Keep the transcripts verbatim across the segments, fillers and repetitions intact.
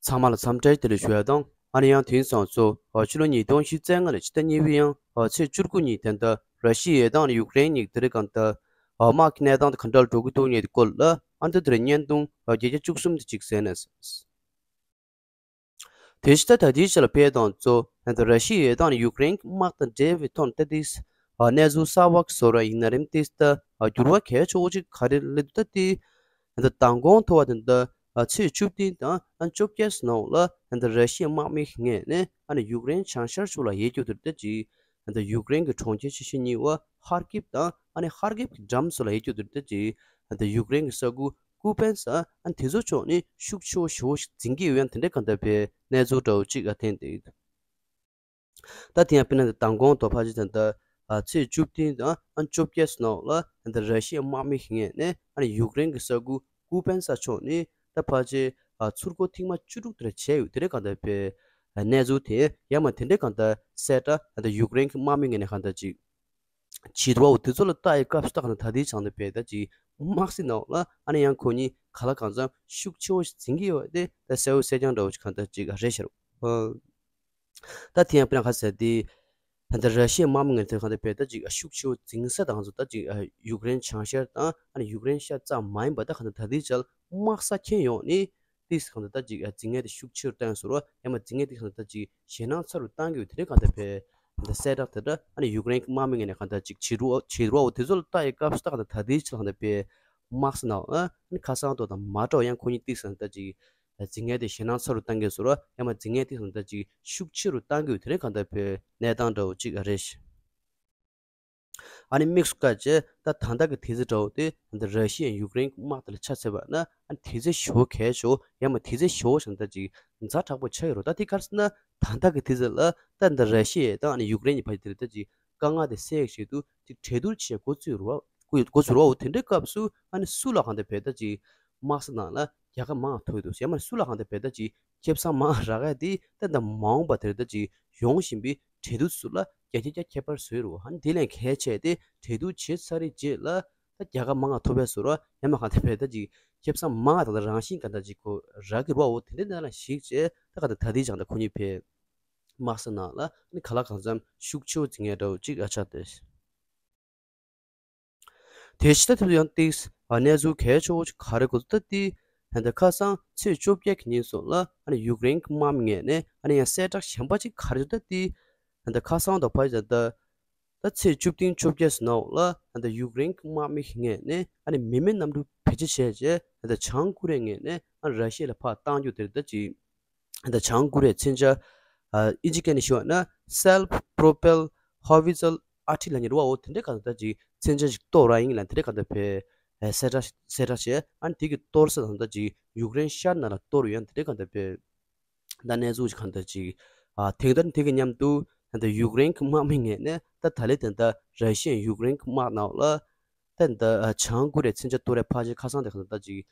ཚང་མ་ལ་འཚམས་འདྲི་བདེ་ལེགས་ཞུ་ཡ་དང་། ཨ་ནི་ཡང་དེང་སང་ཚོ་ཕྱི་ལོ་ཉིས་སྟོང་ཉི་ཤུ་རྩ་ལྔ་ལོའི་ཕྱི་ཟླ་གཉིས་པའི་ཡང་ཚེས་བཅུ་དགུ་ཉིན་ད་ལྟ་ར་ཤི་ཡའི་དང་ཡུཀ་རེན་གཉིས་དེ་རིང་གང་ལྟར་དམག་གི་གནས་སྟངས་དེ་ག་འདྲ་འགྲོ་གི་འདུག་ཉེ་དེ་སྐོར་ལ་ཨ་འདི་དེ་རིང་བརྙན་ཐུང་བརྒྱ་ཆ་བཅུ་གསུམ་དེ་གཅིག་གསན་ནས། དེ་ཕྱི་ཟླ་ད་ལྟའི་ཆ་ལ་ཕེབས་དང་གཙོ་ད་ར་ཤི་ཡའི་དང་ཡུཀ་རེན་དམག་དང་འབྲེལ་བའི་ཐོག་ཏ་ཏིས་གནས་ཚུལ་གསར་བ་བཟོ་ར་ཡིན་ན་རིམ་ཏིས་ད་འགྱུར་བ་གལ་ཆེ་བོ་ཅིག་ག་རེ་སླེབས་འདུག་ད་ཏི་ད་མདང་དགོང་ཐོ་བ་དེ་འདི་ཚེས་བཅུ་བདུན་དང་བཅོ་བརྒྱད་ནང་ལ་ད་ར་ཤི་ཡའི་དམག་མི་ངོས་ནས་ཨ་ནི་ཡུཀ་རེན་བྱང་ཤར་ཕྱོགས་ལ་ཡོད་རྒྱུ་དེ་ད་ཅིག་ད་ཡུཀ་རེན་གྱི་གྲོང་ཁྱེར་ཆེ་ཤོས་གཉིས་པ་ཧར་ཀིབ་དང་ཨ་ནི་ཧར་ཀིབ་ཀྱི་འགྲམ་སོགས་ལ་ཡོད་རྒྱུ་དེ་ད་ཅིག་ད་ཡུཀ་རེན་གྱི་ས་ཁུལ་ཀུ་པན་ས་ཨ་དེ་ཚོ་ཕྱོགས་ནས་ཤུགས་ཆེ་བོ་ཞེ་བོ་ཞིག་འཛིང་གི་ཡོད་ཡང་དེ་འདྲའི་གང་ལྟར་བའི་གནས་ཚུལ་འདྲ་བོ་ཅིག་ཨ་ཐེན་ཏེ། ད་དེ་ཡང་དཔེར་ན་མདང་དགོང་དོ་ཕ་ཆེ་ད་ལྟ་ཚེས་བཅུ་བདུན་དང་བཅོ་བརྒྱད་ནང་ལ་ད་ར་ཤི་ཡའི་དམག་མི་ཞིག་ངོས་ནས་ཨ་ནི་ཡུཀ་རེན་གྱི་ས་ཁུལ་ཀུ་པན་ས་ཕྱོགས་ནས་ད་ཕ་ཆེ་ཚུར་རྒོལ་ཐེངས་མ་བཅུ་དྲུག་དེ་འདྲ་བྱས་ཡོད་དེ་འདྲའི་གང་ལྟར་བའི་གནས་ཚུལ་དེ་ཡང་མ་དེ་འདྲའི་གང་ལྟར་གསལ་བསྒྲགས་ད་ལྟ་ཡུཀ་རེན་གྱི་དམག་མི་ངོས་ནས་གང་ལྟར་ཅིག་བྱེད་འདུག་བ། འོ་དེ་ཚོ་ལ་ལྟ་ཡི་སྐབས་སུ་ད་ག་ནང་ད་ལྟའི་བྱང་དུ་བས་ད་ཅིག་དམག་སྲིད་ནང་ལ་ཨ་ནི་ཡང་ཁོ་གཉིས་ག་ལ་གང་འཚམ་ཤུགས་ཆེ་བོ་ཞིག་འཛིང་གི་ཡོད་དེ་ད་གསལ་བོ་གསལ་རྐྱང་འདྲ་བོ་ཞིག་གང་ལྟར་ཅིག་རེད་ཤག་ད་དེ་ཡང་དཔེར་ན་ག་ཟེར་དེ་ད་ལྟ་ར་ཤི་ཡའི་དམག་མི་ངོས་ནས་གང་ལྟར་བས་ད་ཅིག་ཤུགས་ཆེ་བོ་འཛིང་ས་དང་ཚོ་ད་ཅིག་ཡུཀ་རེན་བྱང་ཤར་དང་ཨ་ནི་ཡུཀ་རེན་ཤར་ཙམ་མ་ཡིན་པ་ད་གང་ལྟར་ད་ལྟའི་ཆར་དམག་ས་ཁྱོན་ཡོངས་ནས། ཏིས་གང་ལྟར་ད་ཅིག་འཛིང་ངད་དེ་ཤུགས་ཆེ་རུ་བཏང་ཡོད་ཟེར་བ་ཡང་མ་འཛིང་ངད་དེ་གང་ལྟར་ད་ཅིག་ཞེད་སྣང་ཚ་རུ་བཏང་གི་ཡོད་དེ་འདྲའི་གང་ལྟར་བས་ད་གསལ་བསྒྲགས་དེ་འདྲ་ཨ་ནི་ཡུཀ་རེན་གྱི་དམག་མི་ངོས་ནས་གང་ལྟར་ཅིག་བྱེད་རུ་བྱེད་རུ་བ་འོ་དེ་ཚོ་ལ་ལྟ་ཡི་སྐབས་སུ་ད་གང་ལྟར་ད་ལྟའི་ཆར་གང་ལྟར་བས་དམག་ས་ནང་ཨ་ནི་ཁ་སང་དོ་དང་མ་འདྲ་བ་ཡང་ཁོ་གཉིས་ཏིས་གང་ལྟར་ཅིག་འཛིང་ངད་དེ་ཞེད་སྣང་ཚ་རུ་བཏང་གི་ཡོད་ཟེར་བ་ཡང་མ་འཛིང་ངད་དེ་གང་ལྟར་ཅིག་ཤུགས་ཆེ་རུ་བཏང་གི་ཡོད་དེ་འདྲའི་གང་ལྟར་བས་གནས་སྟངས་འདྲ་བོ་ཅིག་རེད། ཨ་ནི་དམིགས་སུ་བཀར་བྱས་ད་ད་ལྟ་གི་དུས་ཚོད་འདྲ་བོ་དེ་ད་ར་ཤི་ཡ་ཡུཀ་རེན་དམག་དེ་ལ་ཆ་བཞག་པ་ན་ཨ་ནི་དུས་ཚོད་ཞེ་པོ་གལ་ཆེ་བོ་ཡང་མ་དུས་ཚོད་ཞེ་པོ་ཞིག་ད་ཅིག་ཛ་དྲག་པོ་ཆགས་ཡོད་རེད། ད་དེ་ག་རེ་ཟེར་ན་ད་ལྟ་གི་དུས་ཚོད་ལ་ད་ད་ར་ཤི་ཡ་དང་ཨ་ནི་ཡུཀ་རེན་གྱི་བར་དེ་ལ་ད་ཅིག་དཀའ་ངལ་དེ་སེལ་ཡག་ཆེད་དུ་ཅིག་གྲོས་བསྡུར་བྱེད་འགོ་བཙུགས་རེད་བ། འགོ་འགོ་བཙུགས་རེད་བ། འོ་དེ་འདྲའི་སྐབས་སུ་ཨ་ནི་སུ་ལ་གང་ལྟར་བས་ད་ཅིག་དམག་ས་ནང་ལ་རྒྱལ་ཁ་མང་ཐོབ་འདུག་ཡང་མ་སུ་ལ་གང་ལྟར་བས་ད་ཅིག་ཁེ་བཟང་མང་རག་ཡ་དེ་ད་ད་མ་འོངས་པ་དེར་ད་ཅིག་ཡོང་བཞིན་པའི་གྲོས་བསྡུར་ཚོ་ལ་རྒྱ་ཆེ་རྒྱ་ཁྱད་པར་བཟོས་རུ་ཨ་ནི་དེ་ལས་གལ་ཆེ་སྟེ་གྲོས་བསྡུར་བྱས་ཚར་རེད་རྗེས་ལ་ད་རྒྱལ་ཁ་མང་ང་ཐོབ་པའི་བཟོ་ར་ཡང་མ་གང་ལྟར་བས་ད་ཅིག་ཁེ་བཟང་མང་ང་དང་ད་རང་བཞིན་གང་ལྟར་ཅིག་གོ་རག་གི་རུ་འོ་དེ་འདྲའི་ནང་ལ་ཞིག་བྱས་ད་གང་ལྟར་ད་དེ་ཅང་ད་ཁོ་གཉིས་བས་དམག་ས་ནང་ལ་ཨ་ནི་ག་ལ་གང་འཚམ་ཤུགས་ཆེ་བོ་འཛིང་ཡ་འདྲ་བོ་ཅིག་ཨ་ཆགས་ཏེ། དེ་ཕྱི་ད་དེ་ཚོ་ཡང་ཏིག་གནས་ཚུལ་གལ་ཆེ་བོ་ཅིག་ག་རེ་གོ་ད་ཏི་ད་ལྟ་ཁ་སང་ཚེས་བཅོ་བརྒྱད་ཀྱི་ཉིན་སོགས་ལ་ཨ་ནི་ཡུཀ་རེན་གྱི་དམག་མི་ངོས་ནས་ཨ་ནི་ཡང་གསལ་བསྒྲགས་གཞན་པ་ཅིག་ག་རེ་ད་ཏི་ད་ལྟ་ཁ་སང་དང་ཕ་ཡི་ད་ལྟ་ད་ཚེས་བཅུ་བདུན་བཅོ་བརྒྱད་ནང་ལ་ད་ལྟ་ཡུཀ་རེན་གྱི་དམག་མི་ངོས་ནས་ཨ་ནི་མི་མེད་གནམ་གྲུ་བེད་སྤྱོད་བྱས་རྗེས་ད་ལྟ་བྱང་ཀོ་རི་ཡ་ངོས་ནས་ཨ་ནི་ར་ཤི་ཡ་ལ་ཕར་བཏང་རྒྱུ་དེ་ད་ཅིག་ད་བྱང་ཀོ་རི་ཡའི་མཚོན་ཆ། ཨིན་ཇི་སྐད་ནས་ཞུ་བ་ན་self propelled howitzer artillery ལབ་མཁན་རེད་བ། འོ་དེ་འདྲའི་གང་ལྟར་ཅིག་མཚོན་ཆ་ཞིག་གཏོར་ར་ཡིན་ལབ་དེ་འདྲའི་གང་ལྟར་བས་གསལ་བསྒྲགས་གསལ་བསྒྲགས་བྱས། ཨ་ནི་དེ་གི་གཏོར་ས་གང་ལྟར་ཅིག་ཡུཀ་རེན་ཤར་ནང་ལ་གཏོར་ཡོད་ཡང་དེ་འདྲའི་གང་ལྟར་བས་ད་གནས་ཚུལ་ཞིག་གང་ལྟར་ཅིག་ཨ་དེ་ལྟར་དེ་གི་མཉམ་དུ་ད་ལྟ་ཡུཀ་རེན་གྱི་དམག་མི་ངོས་ནས་ད་ད་ལས་དེ་ལྟར་ར་ཤི་ཡ་ཡུཀ་རེན་གྱི་དམག་ནང་ལ། ད་ད་བྱང་ཀོ་རི་ཡའི་མཚོན་ཆ་གཏོར་རེ་ཕར་ཕྱིན་ཁ་སང་དེ་གང་ལྟར་ཅིག་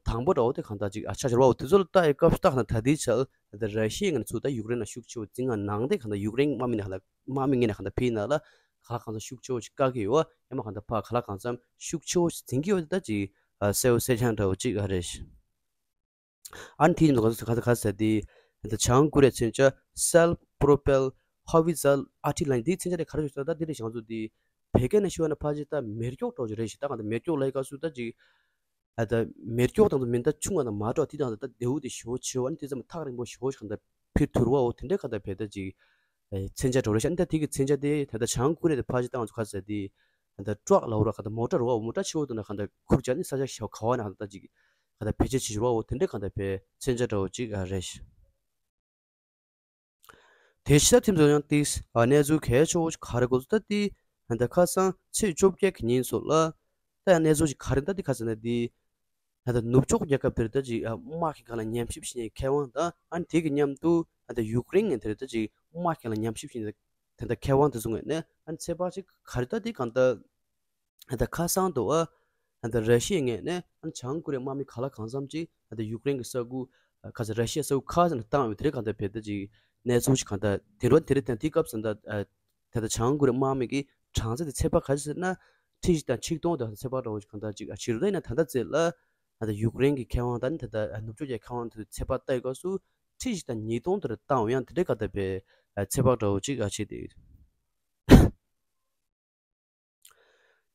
དང་པོ་འདྲ་བོ་དེ་གང་ལྟར་ཅིག་ཨ་ཆ་ཤར་བ་འོ་དེ་ཚོ་ལ་ལྟ་ཡི་སྐབས་སུ་ད་གང་ལྟར་ད་ལྟའི་ཆར་ད་ལྟ་ར་ཤི་ཡ་ངོས་ནས་ཚུར་ད་ཡུཀ་རེན་ལ་ཤུགས་ཆེ་བོ་འཛིང་ང་ནང་དེ་གང་ལྟར་ཡུཀ་རེན་དམག་མི་ནས་གང་ལྟར་དམག་མི་ངོས་ནས་གང་ལྟར་ཕིའི་ནང་ལ་ག་ལ་གང་འཚམ་ཤུགས་ཆེ་བོ་ཞིག་བཀག་གི་ཡོད་ཡང་མ་གང་ལྟར་ཕར་ག་ལ་གང་འཚམ་ཤུགས་ཆེ་བོ་ཞིག་འཛིང་གི་ཡོད་དེ་ད་ཅིག་ཨ་གསལ་བོ་གསལ་རྐྱང་འདྲ་བོ་ཅིག་ཨ་རེད། ཨ་ནི་དེའི་ནང་ག་ཚོད་ག་ཚོད་ག་ཚོད་དེ་ད་བྱང་ཀོ་རི་ཡའི་མཚོན་ཆ་self propelled howitzer artillery དེའི་མཚོན་ཆ་དེ་ག་རེ་ཞིག་ད་ད་དེ་རེད་བྱང་ཚུལ་དེ་བོད་སྐད་ནས་ཞུ་བ་ན་ཕལ་ཆེར་ད་མེ་སྒྱོགས་འདྲ་བོ་ཞིག་རེད་ཞེས་ད་གང་ལྟར་མེ་སྒྱོགས་ལབ་ཡི་སྐབས་སུ་ད་ཅིག་ཨ་ད་མེ་སྒྱོགས་དང་མེ་མདའ་ཆུང་བ་དང་མ་འདྲ་བ་དེ་དང་ད་ལྟ་རྡེའུ་དེ་ཞེ་པོ་ཆེ་བ་ནི་དེ་ཙམ་ཐག་རིང་པོ་ཞེ་པོ་ཞིག་གང་ལྟར་འཕུར་ཐུབ་རེད་བ། འོ་དེ་འདྲའི་གང་ལྟར་བས་ད་ཅིག་མཚོན་ཆ་འདྲ་བོ་རེད་ཤག་ཨ་ནི་ད་དེ་གི་མཚོན་ཆ་དེ་ད་ལྟ་བྱང་ཀོ་རི་ཡ་དེ་ཕལ་ཆེར་ད་ང་ཚོ་ག་ཚོད་དེ་ད་ལྟ་ཊྲག་ལབ་ར་གང་ལྟར་མོ་ཊ་རེད་བ། མོ་ཊ་ཆེ་བོ་དེ་ན་གང་ལྟར་འཕུར་བྱས་ནི་ས་ཆ་ཞེ་པོ་ག་བ་ན་གང་ལྟར་ད་ཅིག་གང་ལྟར་བེད་སྤྱོད་བྱེད་ཀྱི་རེད་བ། འོ་དེ་འདྲའི་གང་ལྟར་བས་མཚོན་ཆ་འདྲ་བོ་ཅིག་ཨ་རེད། དེ་ཕྱི་ད་ཐེངས་ཚོ་ཡང་ཏིས་ཨ་གནས་ཚུལ་གལ་ཆེ་བོ་ཞིག་ག་རེ་གོ་ཚོད་ད་ཏི་ད་ལྟ་ཁ་སང་ཚེས་བཅོ་བརྒྱད་ཀྱི་ཉིན་སོགས་ལ་ད་ཡང་གནས་ཚུལ་ཞིག་ག་རེ་ད་ཏི་ག་ཟེར་ན་ཏི་ད་ལྟ་ནུབ་ཕྱོགས་རྒྱལ་ཁབ་དེར་ད་ཅིག་ཨ་དམག་གི་སྒང་ལ་ཉམས་ཞིབ་བྱེད་མཁན་མཁས་དབང་དང་ཨ་ནི་དེ་གི་མཉམ་དུ་ད་ལྟ་ཡུཀ་རེན་ངོས་དེར་ད་ཅིག་དམག་གི་སྒང་ལ་ཉམས་ཞིབ་བྱེད་མཁན་ད་ལྟ་མཁས་དབང་དེ་ཚོ་ངོས་ནས་ཨ་ནི་ཚོད་དཔག་ཅིག་ག་རེ་ད་ཏི་གང་ལྟར། ད་ལྟ་ཁ་སང་དུ་ཨ་ད་ལྟ་ར་ཤི་ཡའི་ངོས་ནས་ཨ་ནི་བྱང་ཀོ་རི་ཡའི་དམག་མི་ག་ལ་གང་འཚམ་ཅིག་ད་ལྟ་ཡུཀ་རེན་གྱི་ས་ཁུལ་ཁ་ས་ར་ཤི་ཡའི་ས་ཁུལ་ཁ་ས་ནས་བཏང་ཡོད་དེ་རེད། གང་ལྟར་བས་ད་ཅིག་གནས་ཚུལ་ཞིག་གང་ལྟར་དེ་རུ་དེ་རེད། དེ་དེའི་སྐབས་སུ་ད་ད་ལྟ་བྱང་ཀོ་རི་ཡའི་དམག་མི་གི་གྲངས་ཚད་དེ་ཚོད་དཔག་ག་ཚོད་ཟེར་ན་ཁྲི་གཅིག་དང་ཆིག་སྟོང་དེ་ཚོད་དཔག་འདྲ་བོ་ཞིག་གང་ལྟར་ཅིག་ཨ་བྱེད་རུ་ད་ཡིན་ན་ད་ལྟ་ཚེ་ལ་ད་ལྟ་ཡུཀ་རེན་གྱི་མཁས་དབང་དང་ནི་ད་ལྟ་ནུབ་ཕྱོགས་ཀྱི་མཁས་དབང་དེ་ཚོད་དཔག་ལྟ་ཡི་སྐབས་སུ་ ཁྲི་བཞི་དང་ཉིས་སྟོང་དེར་བཏང་བ་ཡང་དེ་འདྲའི་ག་ད་པའི་ཚེ་དཔག་འདྲ་བོ་ཅིག་ཨ་བྱས་ཏེ།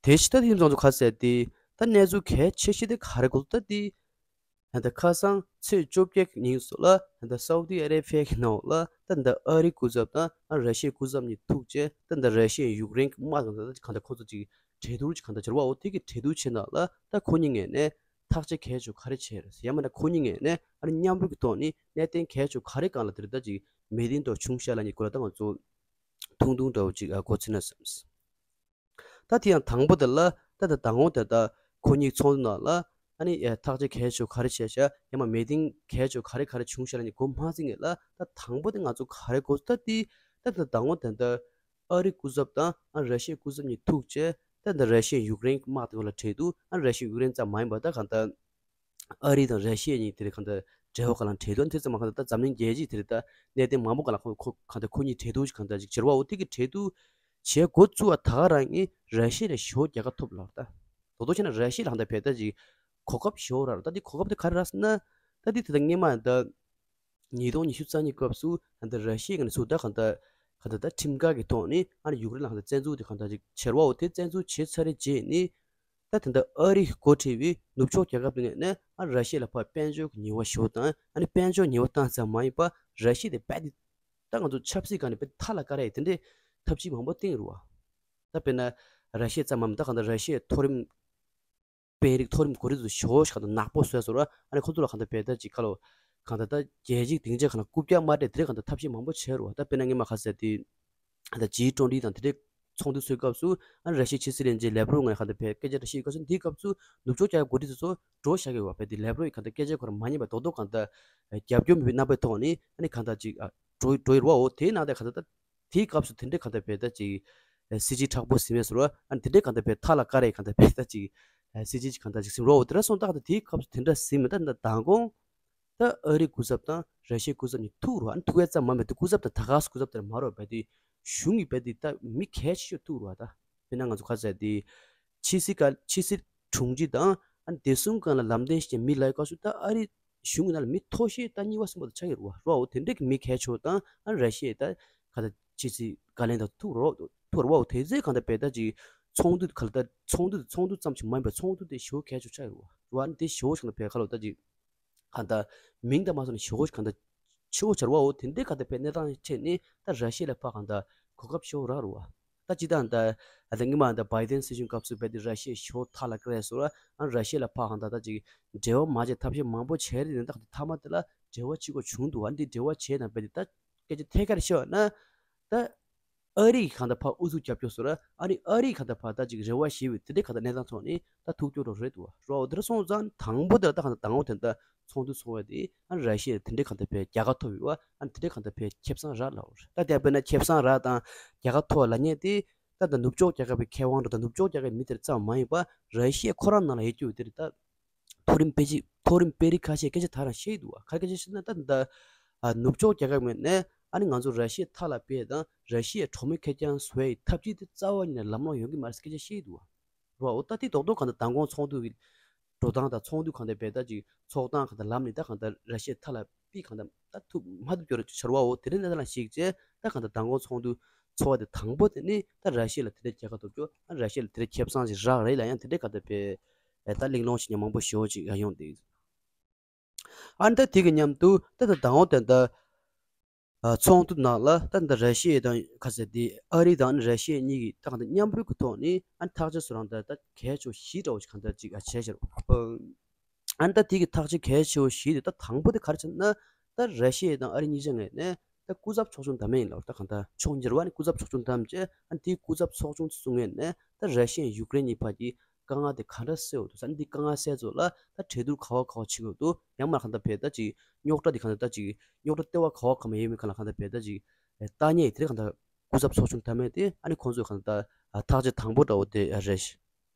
དེ་ཕྱི་ད་ཐེངས་ཚོགས་འདུ་ཁ་གསལ་ཏེ་ད་གནས་ཚུལ་གལ་ཆེ་ཤོས་དེ་ག་རེ་གོ་ད་དེ། ད་ཁ་སང་ཚེས་བཅོ་བརྒྱད་ཀྱི་ཉིན་སོགས་ལ་ད་སའུ་ཏི་ཨ་རེ་བྷི་ཡ་གི་ནང་ལ་ད་ཨ་རིའི་སྐུ་ཚབ་དང་ར་ཤི་ཡའི་སྐུ་ཚབ་གཉིས་ཐུག་བྱས་ད་ར་ཤི་ཡའི་ཡུཀ་རེན་གྱི་དམག་དང་ད་གང་ལྟར་ཁོ་ཚོ་ཅིག་གྲོས་བསྡུར་ཅིག་གང་ལྟར་བྱས་རེད་བ། འོ་དེ་གི་གྲོས་བསྡུར་བྱེད་ནང་ལ་ད་ཁོ་གཉིས་ངོས་ནས་ཐག་གཅོད་གལ་ཆེ་ག་རེ་བྱས་རེད་ཡང་མིན་ན་ཁོ་གཉིས་ངོས་ནས་ཨ་ནི་མཉམ་རུབ་ཀྱི་ཐོག་ནས་གནད་དོན་གལ་ཆེ་ག་རེ་སྒང་ལ་དེ་རེད་ད་ཅིག་མི་ཏིང་འདྲ་བྱུང་ཤག་ལབ་མཁན་སྐོར་ལ་ད་ང་ཚོ་ཐུང་ཐུང་འདྲ་བོ་ཅིག་ཨ་མགོ་ཚོས་ན་བསམ། ད་དེ་ཡང་དང་པོ་དེ་ལ་ད་ད་དང་པོ་དེ་ད་ཁོ་གཉིས་ཚོགས་འདུ་ནང་ལ་ཨ་ནི་ཐག་གཅོད་གལ་ཆེ་ག་རེ་བྱས་ཤག་ཡང་མ་མི་ཏིང་གལ་ཆེ་ག་རེ་ག་རེ་བྱུང་ཤག་ལབ་མཁན་མགོ་མ་ཚོས་ངེས་ལ་ད་དང་པོ་དེ་ང་ཚོ་ག་རེ་གོ་ད་དེ་ད་ད་དང་པོ་དེ་ད་ཨ་རིའི་སྐུ་ཚབ་དང་ཨ་ར་ཤི་ཡའི་སྐུ་ཚབ་གཉིས་ཐུག་བྱས་ད་ད་ར་ཤི་ཡའི་ཡུཀ་རེན་དམག་དེ་སྐོར་ལ་གྲོས་བསྡུར། ཨ་ར་ཤི་ཡའི་ཡུཀ་རེན་ཙམ་མ་ཡིན་པར་ད་གང་ལྟར། ཨ་རི་དང་ར་ཤི་ཡ་གཉིས་དེ་རིང་གང་ལྟར་འབྲེལ་བ་ག་ལ་འབྲེལ་དོན་དེ་ཙམ་མ་གང་ལྟར་ད་འཛམ་གླིང་རྒྱལ་སྤྱིའི་དེ་རིང་ད་གནད་དོན་མང་པོ་ག་ལ་ཁོ་ཁོ་གང་ལྟར་ཁོ་གཉིས་གྲོས་བསྡུར་ཞིག་གང་ལྟར་ཅིག་བྱེད་རོགས་འོ་དེ་གི་གྲོས་བསྡུར་བྱེད་འགོ་བཙུགས་པ་ད་ག་རང་གི་ར་ཤི་ཡ་ལ་ཞེ་པོ་རྒྱལ་ཁ་ཐོབ་ལབ་ད། དོ་དོ་བྱས་ན་ར་ཤི་ཡ་ལ་གང་ལྟར་བས་ད་ཅིག་གོ་སྐབས་ཞེ་པོ་རག་རེད། ད་དེ་གོ་སྐབས་དེ་ག་རེ་རག་ཟེར་ན་ད་དེ་དེ་ད་སྔོན་མ་ད་ཉིས་སྟོང་ཉི་ཤུ་རྩ་གཉིས་སྐབས་སུ་ད་ར་ཤི་ཡ་གི་ནས་ཚུར་ད་གང་ལྟར་གང་ལྟར་ད་ཁྲིམས་འགལ་གྱི་ཐོག་ནས་ཨ་ནི་ཡུཀ་རེན་ལ་གང་ལྟར་བཙན་འཛུལ་དེ་གང་ལྟར་ཅིག་བྱེད་རོགས་འོ་དེ་བཙན་འཛུལ་བྱས་ཚར་རེ་རྗེས་ནས། ད་དེ་འདྲ་ཨ་རི་གི་འགོ་ཁྲིད་པའི་ནུབ་ཕྱོགས་རྒྱལ་ཁབ་དེ་ངོས་ནས་ཨ་ར་ཤི་ཡ་ལ་ཕར་དཔལ་འབྱོར་གྱི་ཉེས་པ་ཞེ་པོ་བཏང་། ཨ་ནི་དཔལ་འབྱོར་ཉེས་པ་བཏང་ཙམ་མ་ཡིན་པར་ར་ཤི་ཡ་དེ་རྦད་དེ་ད་ང་ཚོ་ཆབ་སྲིད་སྒང་ནས་རྦད་དེ་མཐའ་ལ་བཀར་ཡ་དེ་འདྲའི་ཐབས་ཇུས་མང་པོ་བཏིང་རེད་བ། ད་དཔེར་ན་ར་ཤི་ཡ་ཙམ་མ་མིན་ད་གང་ལྟར་ར་ཤི་ཡའི་མཐོ་རིམ་དཔོན་རིགས་མཐོ་རིམ་གོ་སྒྲིག་ཚོ་ཞེ་པོ་ཞིག་གང་ལྟར་ནག་པོ་བཟོས་སོང་ར། ཨ་ནི་ཁོ་ཚོ་ལ་གང་ལྟར་རྦད་དེ་ཅིག་ཁ་ལོ་གང་ལྟར་ད་རྒྱལ་སྤྱིའི་སྡིངས་ཆ་གང་ལ་རྐུབ་བཀྱག་མ་སྤྲད་དེ་འདྲའི་གང་ལྟར་ཐབས་ཤེས་མང་པོ་བྱས་རེད་བ། ད་དཔེར་ན་སྔོན་མ་ག་ཟེར་དེ། ད་ཇི་ཀྲོ་ཌི་དང་དེ་འདྲའི་ཚོགས་འདུ་ཚོགས་སྐབས་སུ་ཨ་ར་ཤི་ཡའི་ཕྱི་སྲིད་བློན་ཆེན་ལེབ་རོབ་ངོས་གང་ལྟར་བས་སྐད་ཆ་འདྲ་བཤད་སྐབས་སུ་འདིའི་སྐབས་སུ་ནུབ་ཕྱོགས་རྒྱལ་ཁབ་འགོ་ཁྲིད་ཚོ་འགྲོ་བཞག་གི་ཡོད་པ་བས་དེ་ལེབ་རོབ་ཡིས་གང་ལྟར་སྐད་ཆ་ཁོ་རང་མ་ཉན་པ་རྡོག་རྡོག་གང་ལྟར་རྒྱབ་སྐྱོར་མེད་པའི་རྣམ་པའི་ཐོག་ནས་ཨ་ནི་གང་ལྟར་ཅིག་ཨ་འགྲོ་འགྲོ་ཡི་རེད་བའོ། དེའི་ནང་དེ་གང་ལྟར་ད་དེའི་སྐབས་སུ་དེ་འདྲའི་གང་ལྟར་བས་ད་ཅིག་ཨ་སྲིད་ཇུས་མཁྲེགས་པོ་ཟིན་མེད་ཟེར་བ་ཨ་ནི་དེ་འདྲའི་གང་ལྟར་བས་མཐའ་ལ་བཀར་རེ་གང་ལྟར་བས་ད་ཅིག་ཨ་སྲིད་ཇུས་ཅིག་གང་ལྟར་ཅིག་ཟིན་རོགས་དེ་འདྲ་སོང་ད་གང་ལྟར་དེའི་སྐབས་སུ་དེ་འདྲ་ཟིན་མེད་ད་ད་མདང་དགོང་། ད་ཨ་རིའི་སྐུ་ཚབ་དང་ར་ཤི་ཡའི་སྐུ་ཚབ་གཉིས་ཐུག་རོགས་ཨ་ནི་ཐུག་ཡས་ཙམ་མ་མེད་དུ་སྐུ་ཚབ་དང་ད་ག་སེ་སྐུ་ཚབ་དེར་མ་རོགས་བས་དེ་གཞུང་གིས་བས་དེ་ད་མི་གལ་ཆེ་ཤོས་ཐུག་རོགས་ད། དཔེར་ན་ང་ཚོ་ག་ཟེར་དེ་ཕྱི་སྲིད་བཀའ་ཕྱི་སྲིད་དྲུང་ཆེ་དང་ཨ་ནི་བདེ་སྲུང་སྒང་ལ་ལམ་སྟོན་ཞིག་མི་ལ་ཡི་སྐབས་སུ་ད་ཨ་རིའི་གཞུང་གི་ནང་ལ་མི་མཐོ་ཤོས་ད་གཉིས་པ་གསུམ་པ་དུ་ཆགས་ཀྱི་རེད་བ། རོགས་དེ་འདྲའི་གི་མི་གལ་ཆེ་བ་དང་ཨ་ར་ཤི་ཡའི་ད་ག་ད་ཕྱི་སྲིད་བཀའ་བློན་དང་ཐུག་རོགས་ཐུག་རོགས་དེ་ཚོས་གང་ལྟར་བས་ད་ཅིག་ཚོགས་འདུ་ག་ལ་ད་ཚོགས་འདུ་ཚོགས་འདུ་ཙམ་ཞིག་མ་ཡིན་པར་ཚོགས་འདུ་དེ་ཞེ་པོ་གལ་ཆེ་ཆགས་ཀྱི་རེད་བ། རོགས་ཨ་ནི་དེ་ཞེ་པོ་ཞིག་ལ་བས་ཁ་ལོ་ད་ཅིག་གང་ལྟར་མིང་དང་མ་སོང་ནས་ཞེ་པོ་གང་ལྟར་ཆེ་བོ་ཆེ་བའོ། དེ་འདྲའི་གང་ལྟར་བས་གནས་སྟངས་ཆེ་ནས་ད་ར་ཤི་ཡ་ལ་ཕར་གང་ལྟར་གོ་སྐབས་ཞེ་པོ་རག་རུ་བ། ད་ཅི་ད་ད་ཨ་ད་ངི་མ་ད་བའི་ཏན་སྲིད་གཞུང་སྐབས་སུ་བས་དེ་ར་ཤི་ཡ་ཞེ་པོ་མཐའ་ལ་བཀར་སོང་ར། ཨ་ར་ཤི་ཡ་ལ་ཕར་གང་ལྟར་ད་ཅིག་འབྲེལ་བ་མ་བྱེད་ཐབས་ཤེས་མང་པོ་བྱས་རེད་ནས་ད་གང་ལྟར་མཐའ་མ་དེ་ལ་འབྲེལ་བ་བྱེད་དགོས་བྱུང་འདུག་ཨ་འདི་འབྲེལ་བ་བྱས་ན་བས་དེ་ད་སྐད་ཆ་ཐད་ཀར་བཤད་པ་ན་ད། ཨ་རི་གིས་གང་ལྟར་ཕར་ཨུ་ཚུགས་རྒྱབ་སྐྱོར་བཟོ་ར། ཨ་ནི་ཨ་རི་གིས་གང་ལྟར་ཕར་ད་ཅིག་རེ་བ་ཞེ་པོ་དེ་འདྲའི་གང་ལྟར་གནས་སྟངས་ཐོག་ནས་ད་ཐུག་སྐྱོ་རོགས་རེད་འདུག་བ། རོགས་འོ་དེ་འདྲ་སོང་ཙང་དང་པོ་དེ་ལ་ད་གང་ལྟར་དང་པོ་དེ་འདྲ་ཚོགས་འདུ་ཚོགས་པ་དེ་ཨ་ནི་ར་ཤི་ཡ་དེ་འདྲའི་གང་ལྟར་ཕར་རྒྱལ་ཁ་ཐོབ་ཡོད་བ། ཨ་ནི་དེ་འདྲའི་གང་ལྟར་ཕར་ཁེ་བཟང་རག་ལབ་རེད། ད་དེ་དཔེར་ན་ཁེ་བཟང་རག་དང་རྒྱལ་ཁ་ཐོབ་ལབ་མཁན་དེ་ད་ད་ནུབ་ཕྱོགས་རྒྱལ་ཁབ་ཀྱི་མཁས་དབང་འདྲ་དང་ནུབ་ཕྱོགས་རྒྱལ་ཁབ་ཀྱི་མི་དེ་ཙམ་མ་ཡིན་པ་ར་ཤི་ཡ་ཁོ་རང་ནང་ལ་ཡོད་རྒྱུ་དེ་རེད་ད། མཐོ་རིམ་དཔེ་ཆ་མཐོ་རིམ་དཔོན་རིགས་ཁ་ཤས་སྐད་ཆ་ད་རང་བཤད་འདུག་བ། ག་རེ་སྐད་ཆ་བཤད་ན་ད་ད་ཨ་ནུབ་ཕྱོགས་རྒྱལ་ཁབ་ངོས་ནས་ཨ་ནི་ང་ཚོ་ར་ཤི་ཡ་མཐའ་ལ་སྤེལ་དང་ར་ཤི་ཡའི་གྲོགས་མོལ་ཁེར་རྐྱང་བཟོ་ཡའི་ཐབས་ཇུས་དེ་རྩ་བ་ཉིད་ནས་ལམ་ལྷོང་ཡོང་གི་མ་རེད་ཟེར་སྐད་ཆ་བཤད་འདུག་བ། རོ་འོ་ད་དེ་རྡོག་རྡོག་གང་ལྟར་མདང་དགོང་ཚོགས་འདུ་གི་འགྲོ་སྟངས་དང་ཚོགས་འདུ་གང་ལྟར་སྤེལ་ད་ཅིག་ཚོགས་སྟངས་གང་ལྟར་ལམ་ནས་ད་གང་ལྟར་ར་ཤི་ཡ་མཐའ་ལ་སྤེལ་གང་ལྟར་ད་ཐུབ་མ་ཐུབ་སྐྱོ་ར་ཆར་བའོ། དེ་རིང་གནས་སྟངས་ལ་གཞིགས་བྱས་ད་གང་ལྟར་མདང་དགོང་ཚོགས་འདུ་ཚོགས་པ་དེ་དང་པོ་དེ་ནི་ད་ར་ཤི་ཡ་ལ་དེ་འདྲའི་རྒྱལ་ཁ་ཐོབ་རྒྱུ། ཨ་ར་ཤི་ཡ་ལ་དེ་འདྲའི་ཁེ་བཟང་ཞིག་རག་རེད་ལ་ཡང་དེ་འདྲའི་ག་ད་པའི་ཨེ་ད་གླེང་སློང་ཞིག་ཉམས་མང་པོ་ཞེ་པོ་ཅིག་ཡང་ཡོང་བསྡད་ཡོད། ཨ་ནི་ད་དེ་གི་མཉམ་དུ་ད་ད་དང་པོ་དེ་ད་ཨ་ཚོགས་འདུ་ནང་ལ་ད་ད་ར་ཤི་ཡ་དང་ག་ཟེར་དེ་ཨ་རི་དང་ར་ཤི་ཡ་གཉིས་ཀྱིས་ད་གང་ལྟར་མཉམ་རུབ་ཀྱི་ཐོག་ནས་ཨ་ནི་ཐག་གཅོད་སུ་རང་ད་ད་གལ་ཆེ་བཞི་འདྲ་བོ་ཞིག་གང་ལྟར་ཅིག་ཨ་བྱས་ཤར། ཨ་ནི་ད་དེ་གི་ཐག་གཅོད་གལ་ཆེ་བོ་བཞི་དེ་ད་དང་པོ་དེ་ག་རེ་བྱས་ན། ད་ར་ཤི་ཡ་དང་ཨ་རི་གཉིས་ཆ་ངོས་ནས་ད་སྐུ་ཚབ་ཚོགས་ཆུང་བདམས་ཡིན་ལབ། ད་གང་ལྟར་ཕྱོགས་གཉིས་ར་བ་ནི་སྐུ་ཚབ་ཚོགས་ཆུང་བདམས་བྱས་ཨ་ནི་དེའི་སྐུ་ཚབ་ཚོགས་ཆུང་ཚོ་ངོས་ནས་ད་ར་ཤི་ཡ་ཡུཀ་རེན་གཉིས་བར་གྱི་དཀའ་ངལ་དེ་ག་འདྲ་སེལ་འོ་འདུག་ས། ཨ་ནི་དེ་དཀའ་ངལ་སེལ་ཚོ་ལ་ད་གྲོས་བསྡུར་ག་བ་ག་བ་བྱེད་དགོས་འདུག་ཡང་མ་གང་ལྟར་བས་ད་ཅིག་རྙོག་དྲ་དེ་གང་ལྟར་ད་ཅིག་རྙོག་དྲ་ལྟེ་བ་ག་བ་ག་མ་ཡོད་མེད་གང་ལ་གང་ལྟར་བས་ད་ཅིག་ལྟ་ཉེས་དེ་གང་ལྟར་སྐུ་ཚབ་ཚོགས་ཆུང་བདམས་ཡས་དེ་ཨ་ནི་ཁོང་ཚོས་གང་ལྟར་ཐག་གཅོད་དང་པོ་འདྲ་བོ་དེ་རེད།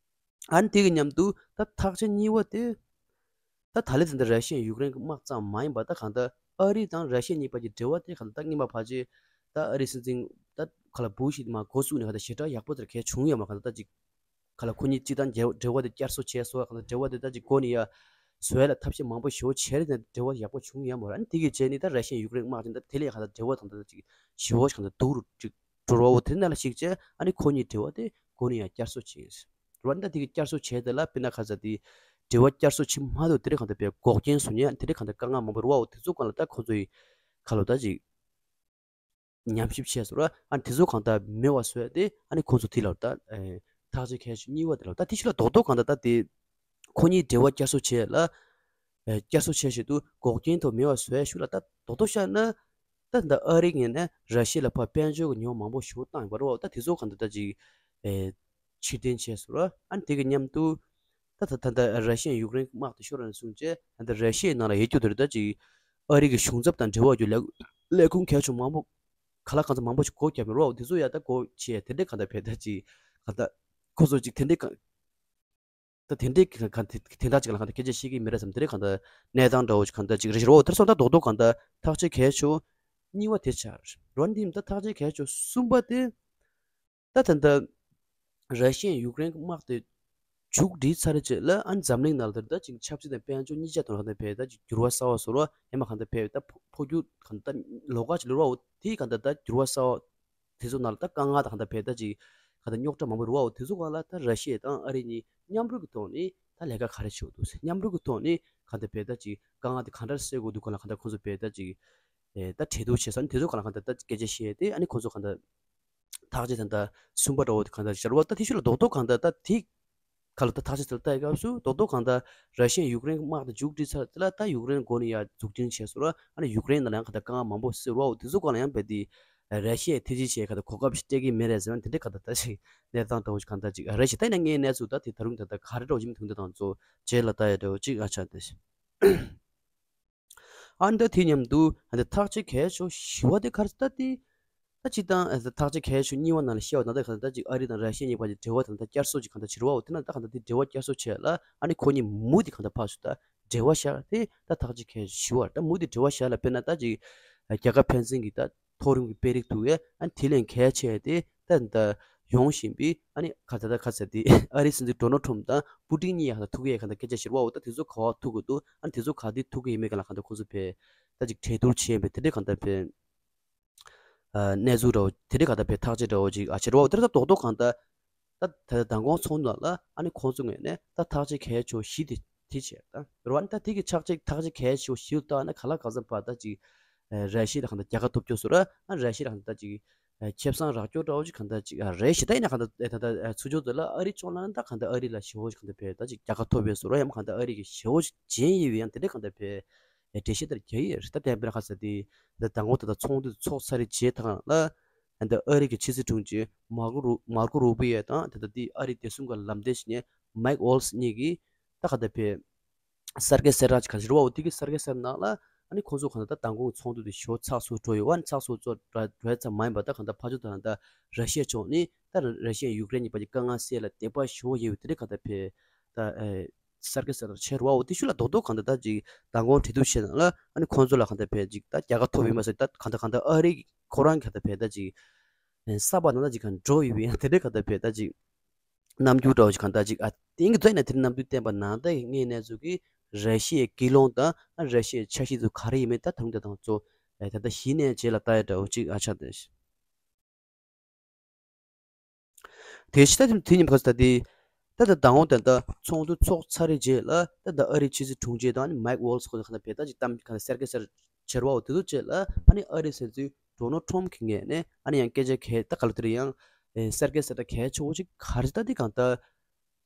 ཨ་ནི་དེ་གི་མཉམ་དུ་ད་ཐག་གཅོད་གཉིས་པ་དེ། ད་ད་ལེ་ཚན་དེ་ར་ཤི་ཡ་ཡུཀ་རེན་གྱི་དམག་ཙམ་མ་ཡིན་པར་ད་གང་ལྟར་ཨ་རི་དང་ར་ཤི་ཡ་གཉིས་བར་གྱི་འབྲེལ་བ་དེ་གང་ལྟར་ད་སྔོན་མ་ཕལ་ཆེར་ད་ཨ་རི་སྲིད་འཛིན་ད་ག་ལ་བུ་ཤི་མ་འགོ་བཙུགས་ནས་གང་ལྟར་ཞེ་དྲག་ཡག་པོ་དེར་གལ་བྱུང་ཡོད་མ། གང་ལྟར་ད་ཅིག་ག་ལ་ཁོ་གཉིས་སྤྱི་བཏང་འབྲེལ་འབྲེལ་བ་དེ་བསྐྱར་གསོ་བྱས་སོ། གང་ལྟར་འབྲེལ་བ་དེ་ད་ཅིག་འགོ་ནས་ཡ་ བཟོ་ཡ་ལ་ཐབས་ཤེས་མང་པོ་ཞེ་པོ་བྱས་རེད། འབྲེལ་བ་ཡག་པོ་བྱུང་ཡ་མ་རེད། ཨ་ནི་དེ་གི་རྗེས་ནི་ད་ར་ཤི་ཡ་ཡུཀ་རེན་དམག་དེ་འདྲ་དེ་ལས་ག་ད་འབྲེལ་བ་དང་ད་ཅིག་ཞེ་པོ་གང་ད་སྡུག་རུ་ཅིག་འགྲོ་ར་འོ་དེ་ནས་ལ་ཞིག་བྱས། ཨ་ནི་ཁོ་གཉིས་འབྲེལ་བ་དེ་འགོ་ནས་ཡང་བསྐྱར་གསོ་བྱས་ར། ཨ་ནི་ད་དེ་གི་བསྐྱར་གསོ་བྱས་དེ་ལ་དཔེར་ན་ག་ས་དེ་འབྲེལ་བ་བསྐྱར་གསོ་བྱེད་མ་ཐུབ་དེ་རིང་གང་ད་བས་འགོག་རྐྱེན་བཟོ་ཉེན་དེ་རིང་གང་ད་དཀའ་ངལ་མང་པོ་ར་འོ་དེ་ཚོ་གང་ལ་ད་ཁོ་ཚོ་ཡི་ག་ལོ་ད་ཅིག་ཉམས་ཞིབ་བྱས་སོང་ར། ཨ་ནི་དེ་ཚོ་གང་ལྟར་མེད་པ་བཟོས་ཏེ་ཨ་ནི་ཁོང་ཚོ་དེ་ལ་ད་ཐག་གཅོད་གལ་ཆེ་གཉིས་པ་དེ་ལ་ད་དེ་ཕྱི་ལ་རྡོག་རྡོག་གང་ལྟར་ད་དེ་ཁོ་གཉིས་འབྲེལ་བ་བསྐྱར་གསོ་བྱས་ལ་བསྐྱར་གསོ་བྱས་བཞིན་དུ་འགོག་རྐྱེན་ཐོག་མེད་པ་བཟོས་ཞུ་ལ་ད་རྡོག་རྡོག་བཤད་ན་ད་ད་ཨ་རི་ངོས་ནས་ར་ཤི་ཡ་ལ་ཕར་དཔལ་འབྱོར་གྱི་ཉོ་མང་པོ་ཞུ་བཏང་ཡོད་པ་རེད་བ། ད་དེ་ཚོ་གང་ལྟར་ད་ཅིག་ཕྱིར་འཐེན་བྱས་སོང་ར། ཨ་ནི་དེ་གི་མཉམ་དུ། ད་ད་ད་ད་ར་ཤི་ཡ་ཡུཀ་རེན་དམག་དེ་ཤོར་རན་སོང་རྗེས་ད་ད་ར་ཤི་ཡའི་ནང་ལ་ཡོད་རྒྱུ་དེ་རེད། ད་ཅིག་ཨ་རི་གི་གཞུང་ཚབ་དང་འབྲེལ་བ་རྒྱུ་ལས་ལས་ཁུངས་གལ་ཆེ་མང་པོ་ག་ལ་གང་ཚ་མང་པོ་ཞིག་སྒོ་བརྒྱབ་མི་རོགས་དེ་ཚོ་ཡ་ད་སྒོ་ཕྱེ་དེ་འདྲས་གང་ད་བས་ད་ཅིག་གང་ད་ཁོ་ཚོ་ཅིག་དེ་འདྲས་གང་ད་དེ་འདྲས་གང་གང་དེ་དེ་འདྲ་ཅིག་ལ་གང་ད་སྐད་ཆ་བཤད་ཀྱི་མི་རེད་བསམ་དེ་འདྲས་གང་ད་གནས་སྟངས་འདྲ་བོ་ཅིག་གང་ད་ཅིག་རེད་རོགས། དེར་སོང་ད་རྡོག་རྡོག་གང་ད་ཐག་གཅོད་གལ་ཆེ་གཉིས་པ་དེ་ཆགས་རོ་འདི་ད་ཐག་གཅོད་གལ་ཆེ་གསུམ་པ་དེ། ད་ད་ལྟ་ར་ཤི་ཡས་ཡུཀ་རེན་གྱི་དམག་དེ་མཇུག་སྒྲིལ་ཚར་རྗེས་ལ་ཨ་ནི་འཛམ་གླིང་ནང་ལ་ད་ལྟ་ཅིག་ཆབ་སྲིད་དང་དཔལ་འབྱོར་གཉིས་ཆ་དང་གང་ལྟར་བས་ད་ཅིག་འགྱུར་བ་གསར་བ་བཟོ་རོགས་ཡང་མ་གང་ལྟར་བས་ད་འཕོ་འགྱུར་གང་ལྟར་ལོགས་ཀ་ཅིག་ལུས་རོགས་དེ་གང་ལྟར་ད་འགྱུར་བ་གསར་བ་དེ་ཚོ་ནང་ལ་ད་དཀའ་ངལ་དང་གང་ལྟར་བས་ད་ཅིག་གང་ལྟར་རྙོག་དྲ་མང་པོ་རོགས་དེ་ཚོ་གང་ལ་ད་ར་ཤི་ཡ་དང་ཨ་རི་གཉིས་མཉམ་རུབ་ཀྱི་ཐོག་ནས་ད་ལས་ཀ་ག་རེ་བྱེད་འདུག་ཟེར་མཉམ་རུབ་ཀྱི་ཐོག་ནས་གང་ལྟར་བས་ད་ཅིག་དཀའ་ངལ་དེ་གང་འདྲ་སེལ་དགོས་འདུག་གང་ལ་གང་ལྟར་ཁོང་ཚོ་བས་ད་ཅིག་ད་གྲོས་བསྡུར་བྱས་ས་ནས་དེ་ཚོ་གང་ལ་གང་ལྟར་ད་སྐད་ཆ་བཤད་དེ་ཨ་ནི་ཁོང་ཚོ་གང་ལྟར། ཐག་གཅོད་དེ་འདྲ་གསུམ་པ་འདྲ་བོ་དེ་གང་ལྟར་ཤར་བ་ད་དེ་ཤུ་ལ་རྡོག་རྡོག་གང་ལྟར་ད་དེ་ག་ལ་ད་ཐག་གཅོད་དེ་ལ་ལྟ་ཡི་སྐབས་སུ་རྡོག་རྡོག་གང་ལྟར་ར་ཤི་ཡ་ཡུཀ་རེན་གྱི་དམག་དེ་མཇུག་སྒྲིལ་ཚར་དེ་ལ་ད་ཡུཀ་རེན་འགོ་ནས་ཡར་འཛུགས་སྐྲུན་བྱས་སོང་ར། ཨ་ནི་ཡུཀ་རེན་ནང་ལ་ཡང་གང་ལྟར་དཀའ་ངལ་མང་པོ་སེལ་ར་འོ་དེ་ཚོ་གང་ལ་ཡང་རྦད་དེ་ར་ཤི་ཡས་ཐེ་ཇི་བྱས་ག་ད་གོ་སྐབས་ཤིག་སྤྲད་ཀྱི་མེད་རེད་ཟེར་བ་དེ་འདྲ་ག་ད་ད་ཞིག་གནས་སྟངས་འདྲ་བོ་ཞིག་གང་ལྟར་ཅིག་རེད་ཞིག་ད་ཡིན་ན་ངའི་གནས་ཚུལ་ད་དེ་ད་རུང་ད་ལྟ་ག་རེ་འདྲ་བོ་ཡིན་མི་ཐུང་འདྲ་དང་ཚོ་རྗེས་ལ་ལྟ་ཡ་འདྲ་བོ་ཅིག་ཨ་ཆ་ད་ཞིག་ཨ་ནི་ད་དེ་མཉམ་དུ་ཨ་ནི་ཐག་གཅོད་གལ་ཆེ་ཤོས་བཞི་བ་དེ་ག་རེ་ད་དེ་ད་སྤྱིར་བཏང་ཨ་ཐག་གཅོད་གལ་ཆེ་ཤོས་གཉིས་པ་ནང་ལ་བཤད་པ་ན་ད་ག་ད་ཅིག་ཨ་རི་དང་ར་ཤི་ཡ་གཉིས་བར་གྱི་འབྲེལ་བ་དང་ད་བསྐྱར་གསོ་ཅིག་གང་ལྟར་བྱེད་རོགས་དེ་ན་ད་གང་ལྟར་དེ་འབྲེལ་བ་བསྐྱར་གསོ་བྱས་ལ་ཨ་ནི་ཁོ་གཉིས་མུ་དེ་གང་ལྟར་ཕར་ཚུར་ད་འབྲེལ་བ་བཞག་དེ་ད་ཐག་གཅོད་གལ་ཆེ་ཤོས་བཞི་བ་ད་མུ་དེ་འབྲེལ་བ་བཞག་ལ་དཔེར་ན་ད་ཅིག་རྒྱལ་ཁབ་ཕན་ཚུན་གྱི་ད་མཐོ་རིམ་གྱི་དཔོན་རིགས་ཐུག་ཡས་ཨ་ནི་དེ་ལས་གལ་ཆེ་དེ་ད་ད་ཡོང་བཞིན་པའི་ཨ་ནི་ག་ད་ད་ག་ཟེར་དེ་ཨ་རིའི་སྲིད་འཛིན་ཌོ་ནལ་ཁྲོམ་དང་པུ་ཏིན་གཉིས་ཡ་ག་ད་ཐུག་ཡས་ག་ད་སྐད་ཆ་བཤད་པ་འོ་ད་དེ་ཚོ་ག་བ་ཐུག་གི་འདུག་ཨ་ནི་དེ་ཚོ་ག་དེ་ཐུག་གི་ཡིན་མེད་ག་ལ་ག་ད་ཁོ་ཚོ་བས་ད་ཅིག་གྲོས་བསྡུར་བྱས་པའི་དེ་འདྲའི་ག་ད་བས་གནས་ཚུལ་འདྲ་བོ་དེ་འདྲའི་ག་ད་བས་ཐག་གཅོད་འདྲ་བོ་ཅིག་ཨ་བྱེད་རོགས་དེ་ད་རྡོག་རྡོག་གང་ད་ད་ད་མདང་དགོང་ཚོགས་འདུ་ལ་ཨ་ནི་ཁོང་ཚོ་ངོས་ནས་ད་ཐག་གཅོད་གལ་ཆེ་བཞི་དེ་དེ་བྱས་ད་རོ་ཨ་ནི་ད་དེ་གི་ཆག་ཆེ་ཐག་གཅོད་གལ་ཆེ་བཞི་ལ་ད་ཨ་ནི་ག་ལ་ག་ཚ་བ་ད་ཅིག་ར་ཤི་ཡ་ལ་གང་ད་རྒྱལ་ཁ་ཐོབ་སྐྱོ་སོ་ར་ཨ་ར་ཤི་ཡ་ལ་གང་ད་ཅིག་ཁེ་བཟང་རག་སྐྱོ་འདྲ་བོ་ཅིག་གང་ད་ཅིག་རེད་ཞེ་ད་ཡིན་ན་གང་ད་ད་ད་ཚུར་ཕྱོགས་དེ་ལ་ཨ་རི་ཕྱོགས་ལ་ད་གང་ད་ཨ་རི་ལ་ཞེ་བོ་ཅིག་གང་ད་བས་ད་ཅིག་རྒྱལ་ཁ་ཐོབ་པའི་སོ་ར་ཡང་གང་ད་ཨ་རི་གི་ཞེ་བོ་ཅིག་ཅན་ཡིན་པའི་ཡང་དེ་འདྲ་གང་ད་བས་འགྲེལ་བཤད་དེར་རྒྱག་ཡིན་རེད། ད་བསྟན་པའི་ཁ་ས་དེ་ད་དང་པོ་ད་ད་ཚོགས་འདུ་ཚོགས་ཚར་རེ་རྗེས་དང་ལ་ད་ཨ་རི་གི་ཕྱི་སྲིད་དྲུང་ཆེ་མར་ཀོ་རུ་མར་ཀོ་རུ་བི་ཡ་དང་ད་ད་དེ་ཨ་རི་བདེ་སྲུང་གི་ལམ་སྟོན་ཞིག་ནས་མའིག་ཝོལ་སི་གཉིས་ཀྱིས་ད་ག་ད་བས་གསར་བརྗེ་གསལ་བསྒྲགས་ཅིག་ག་ཞིག་རེད་བ། འོ་དེ་གི་གསར་བརྗེ་གསལ་ནང་ལ་ཨ་ནི་ཁོང་ཚོ་གང་ད་ད་མདང་དགོང་ཚོགས་འདུ་དེ་ཞོ་ཚགས་སུ་འགྲོ་ཡོད་བ། ཨ་ནི་ཚགས་སུ་ཚོ་འགྲོ་འགྲོ་ཡ་ཙམ་མ་ཡིན་པ་ད་གང་ད་ཕ་ཆོ་དང་ད་ར་ཤི་ཡ་ཕྱོགས་ནི་ད་ར་ཤི་ཡ་ཡུཀ་རེན་གཉིས་བར་གྱི་དཀའ་ངལ་སེལ་ལ་དད་པ་ཞོ་ཡོད་བ་དེ་རེད། གང་ད་བས་ད་གསར་བརྗེ་གསལ་བསྒྲགས་བྱས་རེད་བ། འོ་དེ་ཤུ་ལ་རྡོག་རྡོག་གང་ད་ད་ཅིག་མདང་དགོང་གྲོས་བསྡུར་བྱས་ནང་ལ་ཨ་ནི་ཁོང་ཚོ་ལ་གང་ད་བས་ཅིག་ད་རྒྱལ་ཁ་ཐོབ་ཡོད་མ་ཟེར། ད་གང་ད་གང་ད་ཨ་རི་ཁོ་རང་གང་ད་བས་ད་ཅིག་གསར་པ་ནང་ད་ཅིག་གང་འགྲོ་ཡོད་བ་ཡང་དེ་རེད། གང་ད་བས་ད་ཅིག་རྣམ་འགྱུར་འདྲ་བོ་ཞིག་གང་ལྟར་ཅིག་ཨ་ཏིང་གི་རྫས་ནས་དེར་རྣམ་འགྱུར་བསྟན་པ་ནང་ལྟར་གྱི་དངོས་གནས་ཚུལ་གྱི་ར་ཤི་ཡའི་སྐུལ་སློང་དང་ཨ་ར་ཤི་ཡའི་འཆར་གཞི་ཚོ་ག་རེ་ཡིན་མིན་ད་དུང་དེ་དང་ཚོ་ཨེ་ད་ལྟ་གཞི་ནས་རྗེས་ལ་ལྟ་ཡ་འདྲ་བོ་ཅིག་ཨ་ཆགས་བསྡད་ཤག་དེ་ཕྱི་ད་དེ་ཉིན་ཁ་ས་ད་དེ་ད་ད་དང་པོ་ད་ལྟ་ཚོགས་འདུ་ཚོགས་ཚར་རེ་རྗེས་ལ་ད་ད་ཨ་རིའི་ཕྱི་སྲིད་དྲུང་ཆེ་དང་ཨ་ནི་མའིག་ཝོལ་སི་ཁོ་ཚོ་གང་ལྟར་བས་ད་ཅིག་གཏམ་གང་ལྟར་གསར་བསྐྱར་གསར་བྱེད་རོགས་དེ་ཚོ་བཅས་ལ་ཨ་ནི་ཨ་རིའི་སྲིད་འཛིན་ཌོ་ནལ་ཁྲོམ་གྱི་ངོས་ནས་ཨ་ནི་ཡང་སྐད་ཆ་གལ་ད་ག་ལ་དེ་རེད་ཡང་ཨེ་གསར་བསྐལ་གསར་གྲགས་གལ་ཆེ་བོ་ཅིག་ག་རེ་ད་དེ་གང་ལྟར་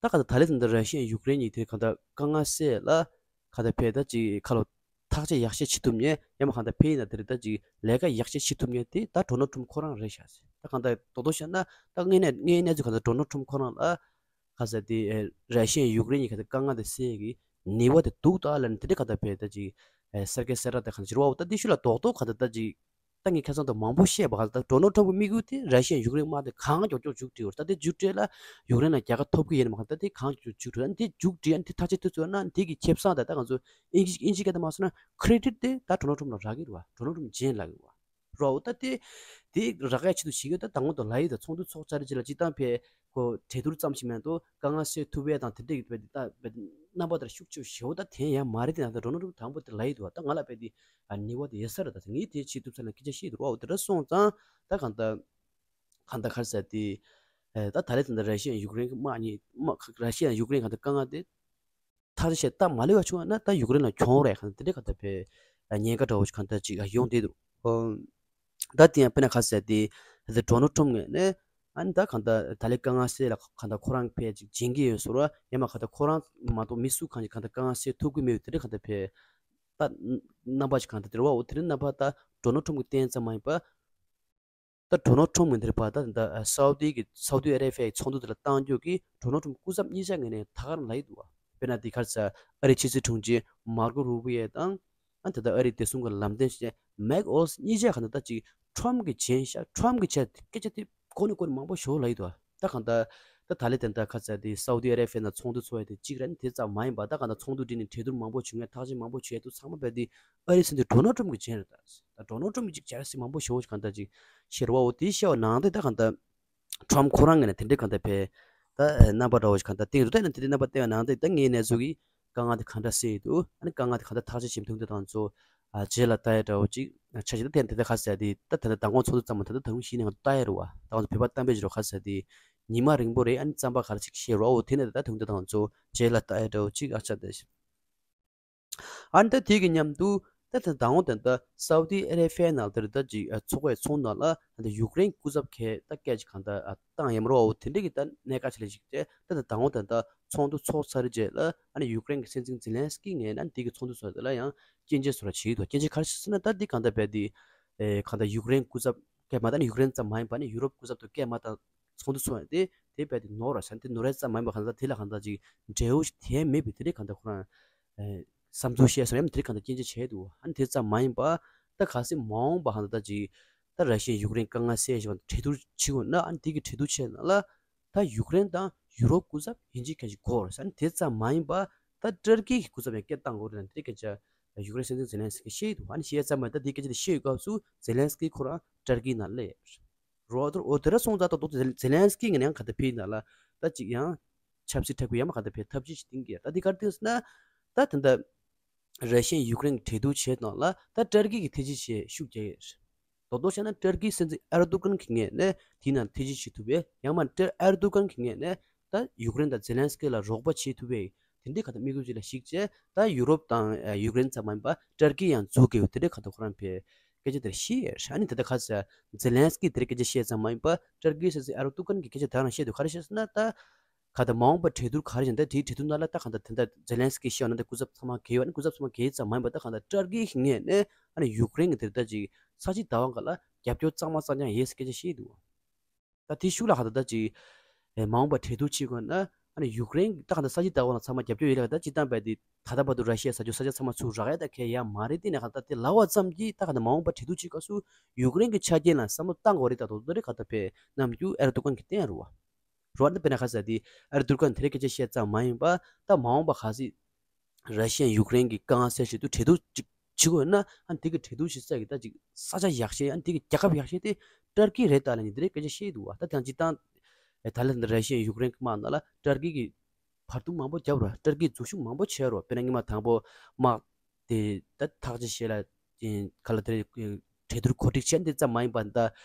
ད་གང་ལྟར་ད་ལས་ད་ལྟ་ར་ཤི་ཡ་ཡུཀ་རེན་གཉིས་དེ་གང་ལྟར་དཀའ་ངལ་སེལ་ལ་གང་ལྟར་ཕེ་ད་ཅིག་ཁ་ལོ་ཐག་གཅོད་ཡག་ཤོས་བྱེད་ཐུབ་ཉེ་ཡང་མ་གང་ལྟར་ཕེ་ཡིན་ན་དེ་རེད་ད་ཅིག་ལས་ཀ་ཡག་ཤོས་བྱེད་ཐུབ་ཉེ་དེ་ད་ཌོ་ནལ་ཁྲོམ་ཁོ་རང་རེད་ཤག་ཟེར། ད་གང་ལྟར་རྡོག་རྡོག་བཤད་ན་ད་དངོས་གནས་དངོས་གནས་ཚུལ་གང་ལྟར་ཌོ་ནལ་ཁྲོམ་ཁོ་རང་ལ། ག་ས་དེ་ཨེ་ར་ཤི་ཡ་ཡུཀ་རེན་གཉིས་ཀ་དེ་དཀའ་ངལ་དེ་སེལ་གི་ནུས་པ་དེ་འདུག་ད་ལ་ནི་དེ་འདྲའི་ག་ད་བས་ད་ཅིག་ཨེ་གསར་བསྐལ་གསར་གྲགས་དེ་གང་ཅིར་བའོ། ད་དེ་ཤུ་ལ་རྡོག་རྡོག་ག་ད་ད་ཅིག་ད་ངས་ཁ་སང་དུ་མང་པོ་བཤད་པ་ག་ད་ཌོ་ནལ་ཁྲོམ་གི་དམིགས་ཡུལ་དེ་ར་ཤི་ཡ་ཡུཀ་རེན་དམག་དེ་གང་མགྱོགས་མགྱོགས་མཇུག་སྒྲིལ་བར་ད་དེ་མཇུག་སྒྲིལ་ལ་ཡུཀ་རེན་ལ་རྒྱལ་ཁ་ཐོབ་གི་ཡིན་མ་ག་ད་དེ་གང་མགྱོགས་མཇུག་སྒྲིལ་ཨ་ནི་དེ་མཇུག་སྒྲིལ་ཨ་ནི་དེ་ཐག་གཅོད་ཐུབ་ཚུལ་ན་དེ་གི་ཁེ་བཟང་ད་ད་ང་ཚོ་ཨིན་ཇི་ཨིན་ཇི་སྐད་དུ་མ་སོང་ན་ཁེ་རེ་ཌིཊ་དེ་ད་ཌོ་ནལ་ཁྲོམ་ལ་རག་གི་རེད་བ། ཌོ་ནལ་ཁྲོམ་ཇེན་ལ་གི་བ། རོ་ད་དེ་དེ་རག་ཡ་ཆེད་དུ་ཞིག་ཡོད། ད་དང་པོ་དང་ལ་ཡི་ད་ཚོགས་འདུ་ཚོགས་ཚར་རྗེས་ལ་སྤྱི་བཏང་ཕེ་ ཁོ་གྲོས་བསྡུར་ཙམ་ཞིག་མ་གཏོགས་དཀའ་ངལ་སེལ་ཐུབ་པའི་དང་དེ་འདྲའི་གི་རྣམ་པ་དེར་ཤུགས་ཆེ་ཞེ་པོ་ད་དེ་ཡང་མ་རེད་དེ། ད་ཌོ་ནལ་ཊམ་དང་པོ་དེ་ལབ་ཡི་འདུག་ད་ང་ལ་རྦད་དེ་ནུས་པ་དེ་ཡོད་ས་རེད། ད་ངས་དེ་བྱེད་ཐུབ་ས་ན་སྐད་ཆ་བཤད་འདུག་འོ་དེ་འདྲ་སོང་ཙང་ད་གང་ལྟར་གང་ལྟར་ག་རེ་ཟེར་དེ། ད་ད་ལན་ད་ལྟ་ར་ཤི་ཡ་ཡུཀ་རེན་དམག་གཉིས་དམག་ར་ཤི་ཡ་ཡུཀ་རེན་གང་ལྟར་དཀའ་ངལ་དེ་ཐག་གཅོད་བྱེད་སྟབས་མ་ལེགས་པ་བྱུང་བ་ན་ད་ཡུཀ་རེན་ལ་གྱོང་རེད། གང་དེ་འདྲའི་གང་ལྟར་བས་ཉེན་ཁ་འདྲ་བོ་ཞིག་གང་ལྟར་ཅིག་ཡོང་བསྡད་འདུག་ད་དེ་ཡང་དཔེར་ན་ག་རེ་ཟེར་དེ་ད་ཌོ་ནལ་ཊམ་ངོས་ནས་ཨ་ནི་ད་གང་ལྟར་ད་ལན་དཀའ་ངལ་སེལ་ལ་གང་ལྟར་ཁོ་རང་ཕར་ཅིག་བྱེད་ཀྱི་ཡོད་ཟེར་བ་ཡང་མ་གང་ལྟར་ཁོ་རང་མ་གཏོགས་མི་སུ་གང་ཅིག་གང་ལྟར་དཀའ་ངལ་སེལ་ཐུབ་ཀྱི་མེད་པའི་དེ་འདྲའི་གང་ལྟར་བས་ད་རྣམ་པ་ཞིག་གང་ལྟར་དེ་རེད་བ། འོ་དེ་རིང་རྣམ་པ་ད་ཌོ་ནལ་ཊམ་གྱི་བསྟན་ཙམ་མ་ཡིན་པ། ད་ཌོ་ནལ་ཊམ་ངོས་འདིར་བ་ད་ད་སའུ་ཏི་གི་སའུ་ཏི་ཨ་རེ་བྷི་ཡའི་ཚོགས་འདུ་དེ་ལ་བཏང་རྒྱུ་གི་ཌོ་ནལ་ཊམ་སྐུ་ཚབ་གཉིས་ཆ་ངོས་ནས་ད་ག་རང་ལབ་ཡི་འདུག་བ། དཔེར་ན་དེ་ག་རེ་ཟེར་ཨ་རིའི་ཕྱི་སྲིད་དྲུང་ཆེ་མར་ཀོ་རུ་བི་ཡོ་དང་ཨ་ད་ལྟ་ཨ་རིའི་བདེ་སྲུང་གི་ལམ་སྟོན་བྱས་མེག་ཝལ་ཛི་གཉིས་ཆ་ག་ད་ད་ཅིག་ཊམ་གི་བྱས་ཤག་ཊམ་གི་བྱས་སྐད་ཆ་དེ་གོ་ནས་གོ་ནས་མང་པོ་ཞེ་པོ་ལབ་ཡི་འདུག་བ། ད་གང་ལྟར་ད་ད་ལན་དེ་ད་ག་རེ་ཟེར་དེ་སའུ་ཏི་ཨ་རེ་བྷི་ཡ་ནང་ཚོགས་འདུ་ཚོགས་ཡ་དེ་གཅིག་རེད། དེ་ཙམ་མ་ཡིན་པ་ད་གང་ལྟར་ཚོགས་འདུ་འདི་ནས་གྲོས་བསྡུར་མང་པོ་བྱུང་ཡ་ཐག་གཅོད་མང་པོ་བྱུང་ཡ་དེ་ཚང་མ་རྦད་དེ་ཨ་རིའི་སྲིད་འཛིན་ཌོ་ནལ་ཊམ་གྱི་བྱས་རེད། ད་ད་ཌོ་ནལ་ཊམ་གྱི་ཅིག་བྱས་རེད་ཟེར་མང་པོ་ཞེ་པོ་ཅིག་གང་ལྟར་ཅིག་བཤད་རེད་བ། འོ་དེ་བཤད་པ་ནང་དེ་ད་གང་ལྟར་ཊམ་ཁོ་རང་ངོས་ནས་དེ་འདྲའི་གང་ལྟར་བས་ད་རྣམ་པ་འདྲ་བོ་ཞིག་གང་ལྟར་བསྟན་འདུག་ད་ཡིན་ན་དེ་འདྲའི་རྣམ་པ་བསྟན་པ་ནང་དེ་ད་ངའི་གནས་ཚུལ་གྱི་དཀའ་ངལ་དེ་གང་འདྲ་སེལ་ཡི་འདུག་ཨ་ནི་དཀའ་ངལ་དེ་གང་འདྲ་ཐག་གཅོད་བྱེད་མི་ཐུབ་འདུག་དང་ཚོ་ཨ་རྗེས་ལ་ལྟ་ཡ་འདྲ་བོ་ཅིག་ཆ་ཞིག་ད་དེ་དེ་ག་རེ་ཟེར་དེ་ད་དེ་ད་མདང་དགོང་ཚོགས་འདུ་ཙམ་མ་ད་ད་ད་རུང་གཞི་ནས་ང་ལྟ་ཡ་རེད་བ། ད་ང་ཚོ་བོད་པ་གཏམ་དཔེ་བྱེད་རོགས་ག་རེ་ཟེར་དེ་ཉི་མ་རིང་པོ་རེད། ཨ་ནི་རྩམ་པ་ག་རེ་ཅིག་བཤད་རོགས། འོ་དེ་ནས་ད་ད་དུང་ད་དང་ཚོ་རྗེས་ལ་ལྟ་ཡ་འདྲ་བོ་ཅིག་ཨ་ཆ་ད་ཞིག་ཨ་ནི་ད་དེ་གི་མཉམ་དུ་ད་ད་དང་པོ་ད་ད་སའུ་ཏི་ཨ་རེ་བྷི་ཡ་ནང་དེར་ད་ཅིག་ཚོགས་པའི་ཚོགས་ནང་ལ་ད་ཡུཀ་རེན་སྐུ་ཚབ་ཁས་ད་སྐད་ཅིག་གང་ད་བཏང་ཡམ་རོ། འོ་དེ་འདྲ་གི་ད་གནད་འགག་ཆེ་ལ་ཞིག་སྟེ་ད་ད་དང་པོ་ད་ད་ཚོགས་འདུ་ཚོགས་ཚར་རྗེས་ལ་ཨ་ནི་ཡུཀ་རེན་གྱི་སྲིད་འཛིན་ཛེ་ལན་སི་ཀི་ངས་ཨ་ནི་དེ་གི་ཚོགས་འདུ་ཚོགས་དེ་ལ་ཡང་སྐྱོན་བརྗོད་བཟོ་འདྲ་བྱེད་ཀྱི་འདུག་སྐྱོན་བརྗོད་ག་རེ་བྱས་ཟེར་ན་ད་འདི་གང་ལྟར་བས་འདི་ཨེ་གང་ལྟར་ཡུཀ་རེན་སྐུ་ཚབ་སྐད་མ་ད་ནི་ཡུཀ་རེན་ཙམ་མ་ཡིན་པ་ནི་ཡུ་རོབ་སྐུ་ཚབ་ཏུ་སྐད་མ་ད་ཚོགས་འདུ་ཚོགས་ཡ་དེ་དེ་བས་འདི་ནོར་ར་ཟེར་ན་དེ་ནོར་ཡ་ཙམ་མ་ཡིན་པ་གང་ལྟར་དེ་ལ་གང་ལྟར་ཅིག་འབྲས་བུ་ཞིག་དེ་མེད་པའི་དེ་རིགས་གང་ལྟར་ཁོ་རང་ཨེ་བསམ་ཚུལ་བཤད་སོང་ཡང་དེ་རིགས་གང་ལྟར་སྐྱོན་བརྗོད་བྱས་འདུག་ཨ་ནི་དེ་ཙམ་མ་ཡིན་པ་ད་གལ་སྲིད་མ་འོངས་པ་གང་ལྟར་ཅིག་ད་ར་ཤི་ཡ་ཡུཀ་རེན་དཀའ་ངལ་སེལ་ཞིག་གྲོས་བསྡུར་བྱེད་དགོས་ན་ཨ་ནི་དེ་གི་གྲོས་བསྡུར་བྱས་ན་ལ། ད་ཡུཀ་རེན་དང་ཡུ་རོབ་སྐུ་ཚབ་ཡིན་གཅིག་མིན་གཅིག་དགོས་རེད་ཟེར་ནས་དེ་ཙམ་མ་ཡིན་པ་ད་ཏུར་ཀི་གི་སྐུ་ཚབ་ཡང་སྐད་བཏང་དགོས་རེད་ཟེར་ནས་དེ་སྐད་ཆ་ཡུཀ་རེན་སྲིད་འཛིན་ཛེ་ལན་སི་ཀི་བཤད་ཡོད་འདུག་ཨ་ནི་བཤད་ཙམ་མ་ཡིན་ད་དེ་སྐད་ཆ་དེ་བཤད་ཡོད་སྐབས་སུ་ཛེ་ལན་སི་ཀི་ཁོ་རང་ཏུར་ཀི་ནང་སླེབས་ཡོད་རེད། འོ་དེ་ར་སོང་ཙང་ད་དོ་ཛེ་ལན་སི་ཀི་ངོས་ནས་ཡང་ག་ད་ཕེབས་ན་ལ་ད་ཅིག་ཡང་ཆབ་སྲིད་འཁྲབ་གི་ཡང་མ་ག་ད་ཕེབས་ཐབས་ཇུས་ཤིག་བཏིང་གི་ཡ་ད་དེ་ག་རེ་བཏིང་ཟེར་ན་ད་དེ་འདྲ། ར་ཤི་ཡ་ཡུཀ་རེན་གྱི་གྲོས་བསྡུར་བྱས་ནང་ལ་ད་ཏུར་ཀི་གི་ཐེ་ཇི་ཆེ་ཤུགས་རྒྱག་ཡོད་རེད། རྡོག་རྡོག་བཤད་ན་ཏུར་ཀིའི་སྲིད་འཛིན་ཨེར་དོ་གྷན་གྱི་ངོས་ནས་དེའི་ནང་ཐེ་ཇི་བྱེད་ཐུབ་པའི་ཡང་མ་ཏུར་ཨེར་དོ་གྷན་གྱི་ངོས་ནས་ད་ཡུཀ་རེན་དང་ཛེ་ལན་སི་ཀི་ལ་རོགས་པ་བྱེད་ཐུབ་པའི་དེ་འདྲའི་ག་ད་དམིགས་ཡུལ་ཅིག་ལ་གཞིགས་བྱས་ད་ཡུ་རོབ་དང་ཡུཀ་རེན་ཙམ་མ་ཡིན་པ་ཏུར་ཀི་ཡང་འཛུལ་དགོས་དེ་འདྲའི་ག་ད་ཁོ་རང་ཕའི་སྐད་ཆ་དེར་བཤད་ཡོད་རེད། ཨ་ནི་དེ་ལྟ་ག་ཟེར་ཛེ་ལན་སི་ཀི་དེར་སྐད་ཆ་བཤད་ཙམ་མ་ཡིན་པ་ཏུར་ཀིའི་སྲིད་འཛིན་ཨེར་དོ་གྷན་གྱི་སྐད་ཆ་དེ་རང་བཤད་འདུག་ག་རེ་བཤད་ཟེར་ན་ད། ག་ད་མ་འོངས་པ་གྲོས་བསྡུར་ག་རེ་བྱས་ན་ད་དེའི་གྲོས་བསྡུར་ནང་ལ་ད་ག་ད་དེ་འདྲ་ཛེ་ལན་སི་ཀི་ཤི་ཡོང་ན་ད་སྐུ་ཚབ་ཚང་མ་གལ་ཡོད་ཨ་ནི་སྐུ་ཚབ་ཚང་མ་གལ་ཙམ་མ་ཡིན་པ་ད་ག་ད་ཏུར་ཀི་གི་ངོས་ནས་ཨ་ནི་ཡུཀ་རེན་གི་དེ་ད་ཅིག་ས་ཆའི་བདག་དབང་སྒང་ལ་རྒྱབ་སྐྱོར་གཙང་མ་གཙང་རྐྱང་ཡོད་ཟེར་སྐད་ཆ་བཤད་འདུག་ད་དེའི་ཤུགས་ལ་ག་ད་ད་ཅིག་ཨེ་མ་འོངས་པ་གྲོས་བསྡུར་བྱེད་དགོས་ན་ཨ་ནི་ཡུཀ་རེན་གི་ད་ག་ད་ས་ཆའི་བདག་དབང་ལ་ཚང་མ་རྒྱབ་སྐྱོར་ཡོད་ལ་ད་སྤྱིར་བཏང་བས་དེ་ད་ལྟ་བར་དུ་ར་ཤི་ཡ་ཟ་རྒྱུ་ས་ཆ་ཚང་མ་ཚུར་རག་ཡ་ད་གལ་ཡ་མ་རེད། དེ་ནས་ག་ད་དེ་ལབ་པ་ཙམ་གྱིས་ད་ག་ད་མ་འོངས་པ་གྲོས་བསྡུར་བྱེད་སྐབས་སུ་ཡུཀ་རེན་གི་ཆ་རྐྱེན་ལ་བསམ་བློ་བཏང་དགོས་རེད། ད་དོ་དོ་རེད་ག་ད་བས་ནམ་རྒྱུན་ཨེར་དོ་གྷན་གི་བསྟན་རུ་བ། རོ་ཨ་ནི་དཔེར་ན་ག་ཟེར་དེ་ཨེར་དོ་གྷན་དེ་རིང་སྐད་ཆ་བཤད་ཙམ་མ་ཡིན་པ་ད་མ་འོངས་པ་ག་ཟེ་ར་ཤི་ཡ་ཡུཀ་རེན་གྱི་དཀའ་ངལ་སེལ་ཆེད་དུ་གྲོས་བསྡུར་ཅིག་བྱེད་དགོས་ན་ཨ་ནི་དེ་གི་གྲོས་བསྡུར་བྱེད་ས་གི་ད་ཅིག་ས་ཆ་ཡག་ཤོས་ཨ་ནི་དེ་གི་རྒྱལ་ཁབ་ཡག་ཤོས་དེ་ཏུར་ཀི་རེད་ད་ལབ་ནས་དེ་རིང་སྐད་ཆ་བཤད་འདུག་བ། ད་དེང་སྤྱིར་བཏང་ད་ལན་ར་ཤི་ཡ་ཡུཀ་རེན་གྱི་དམག་ནང་ལ་ཏུར་ཀི་གི་བར་འདུམ་མང་པོ་བརྒྱབ་རོ། ཏུར་ཀི་འཛུལ་ཞུགས་མང་པོ་བྱས་རོ། དཔེར་ན་སྔོན་མ་དང་པོ་དམག་དེ་ད་ཐག་གཅོད་བྱས་ལ་ཅིང་ག་ལ་དེ་གྲོས་བསྡུར་གོ་སྒྲིག་བྱས་འདི་ཙམ་མ་ཡིན་པར་ད་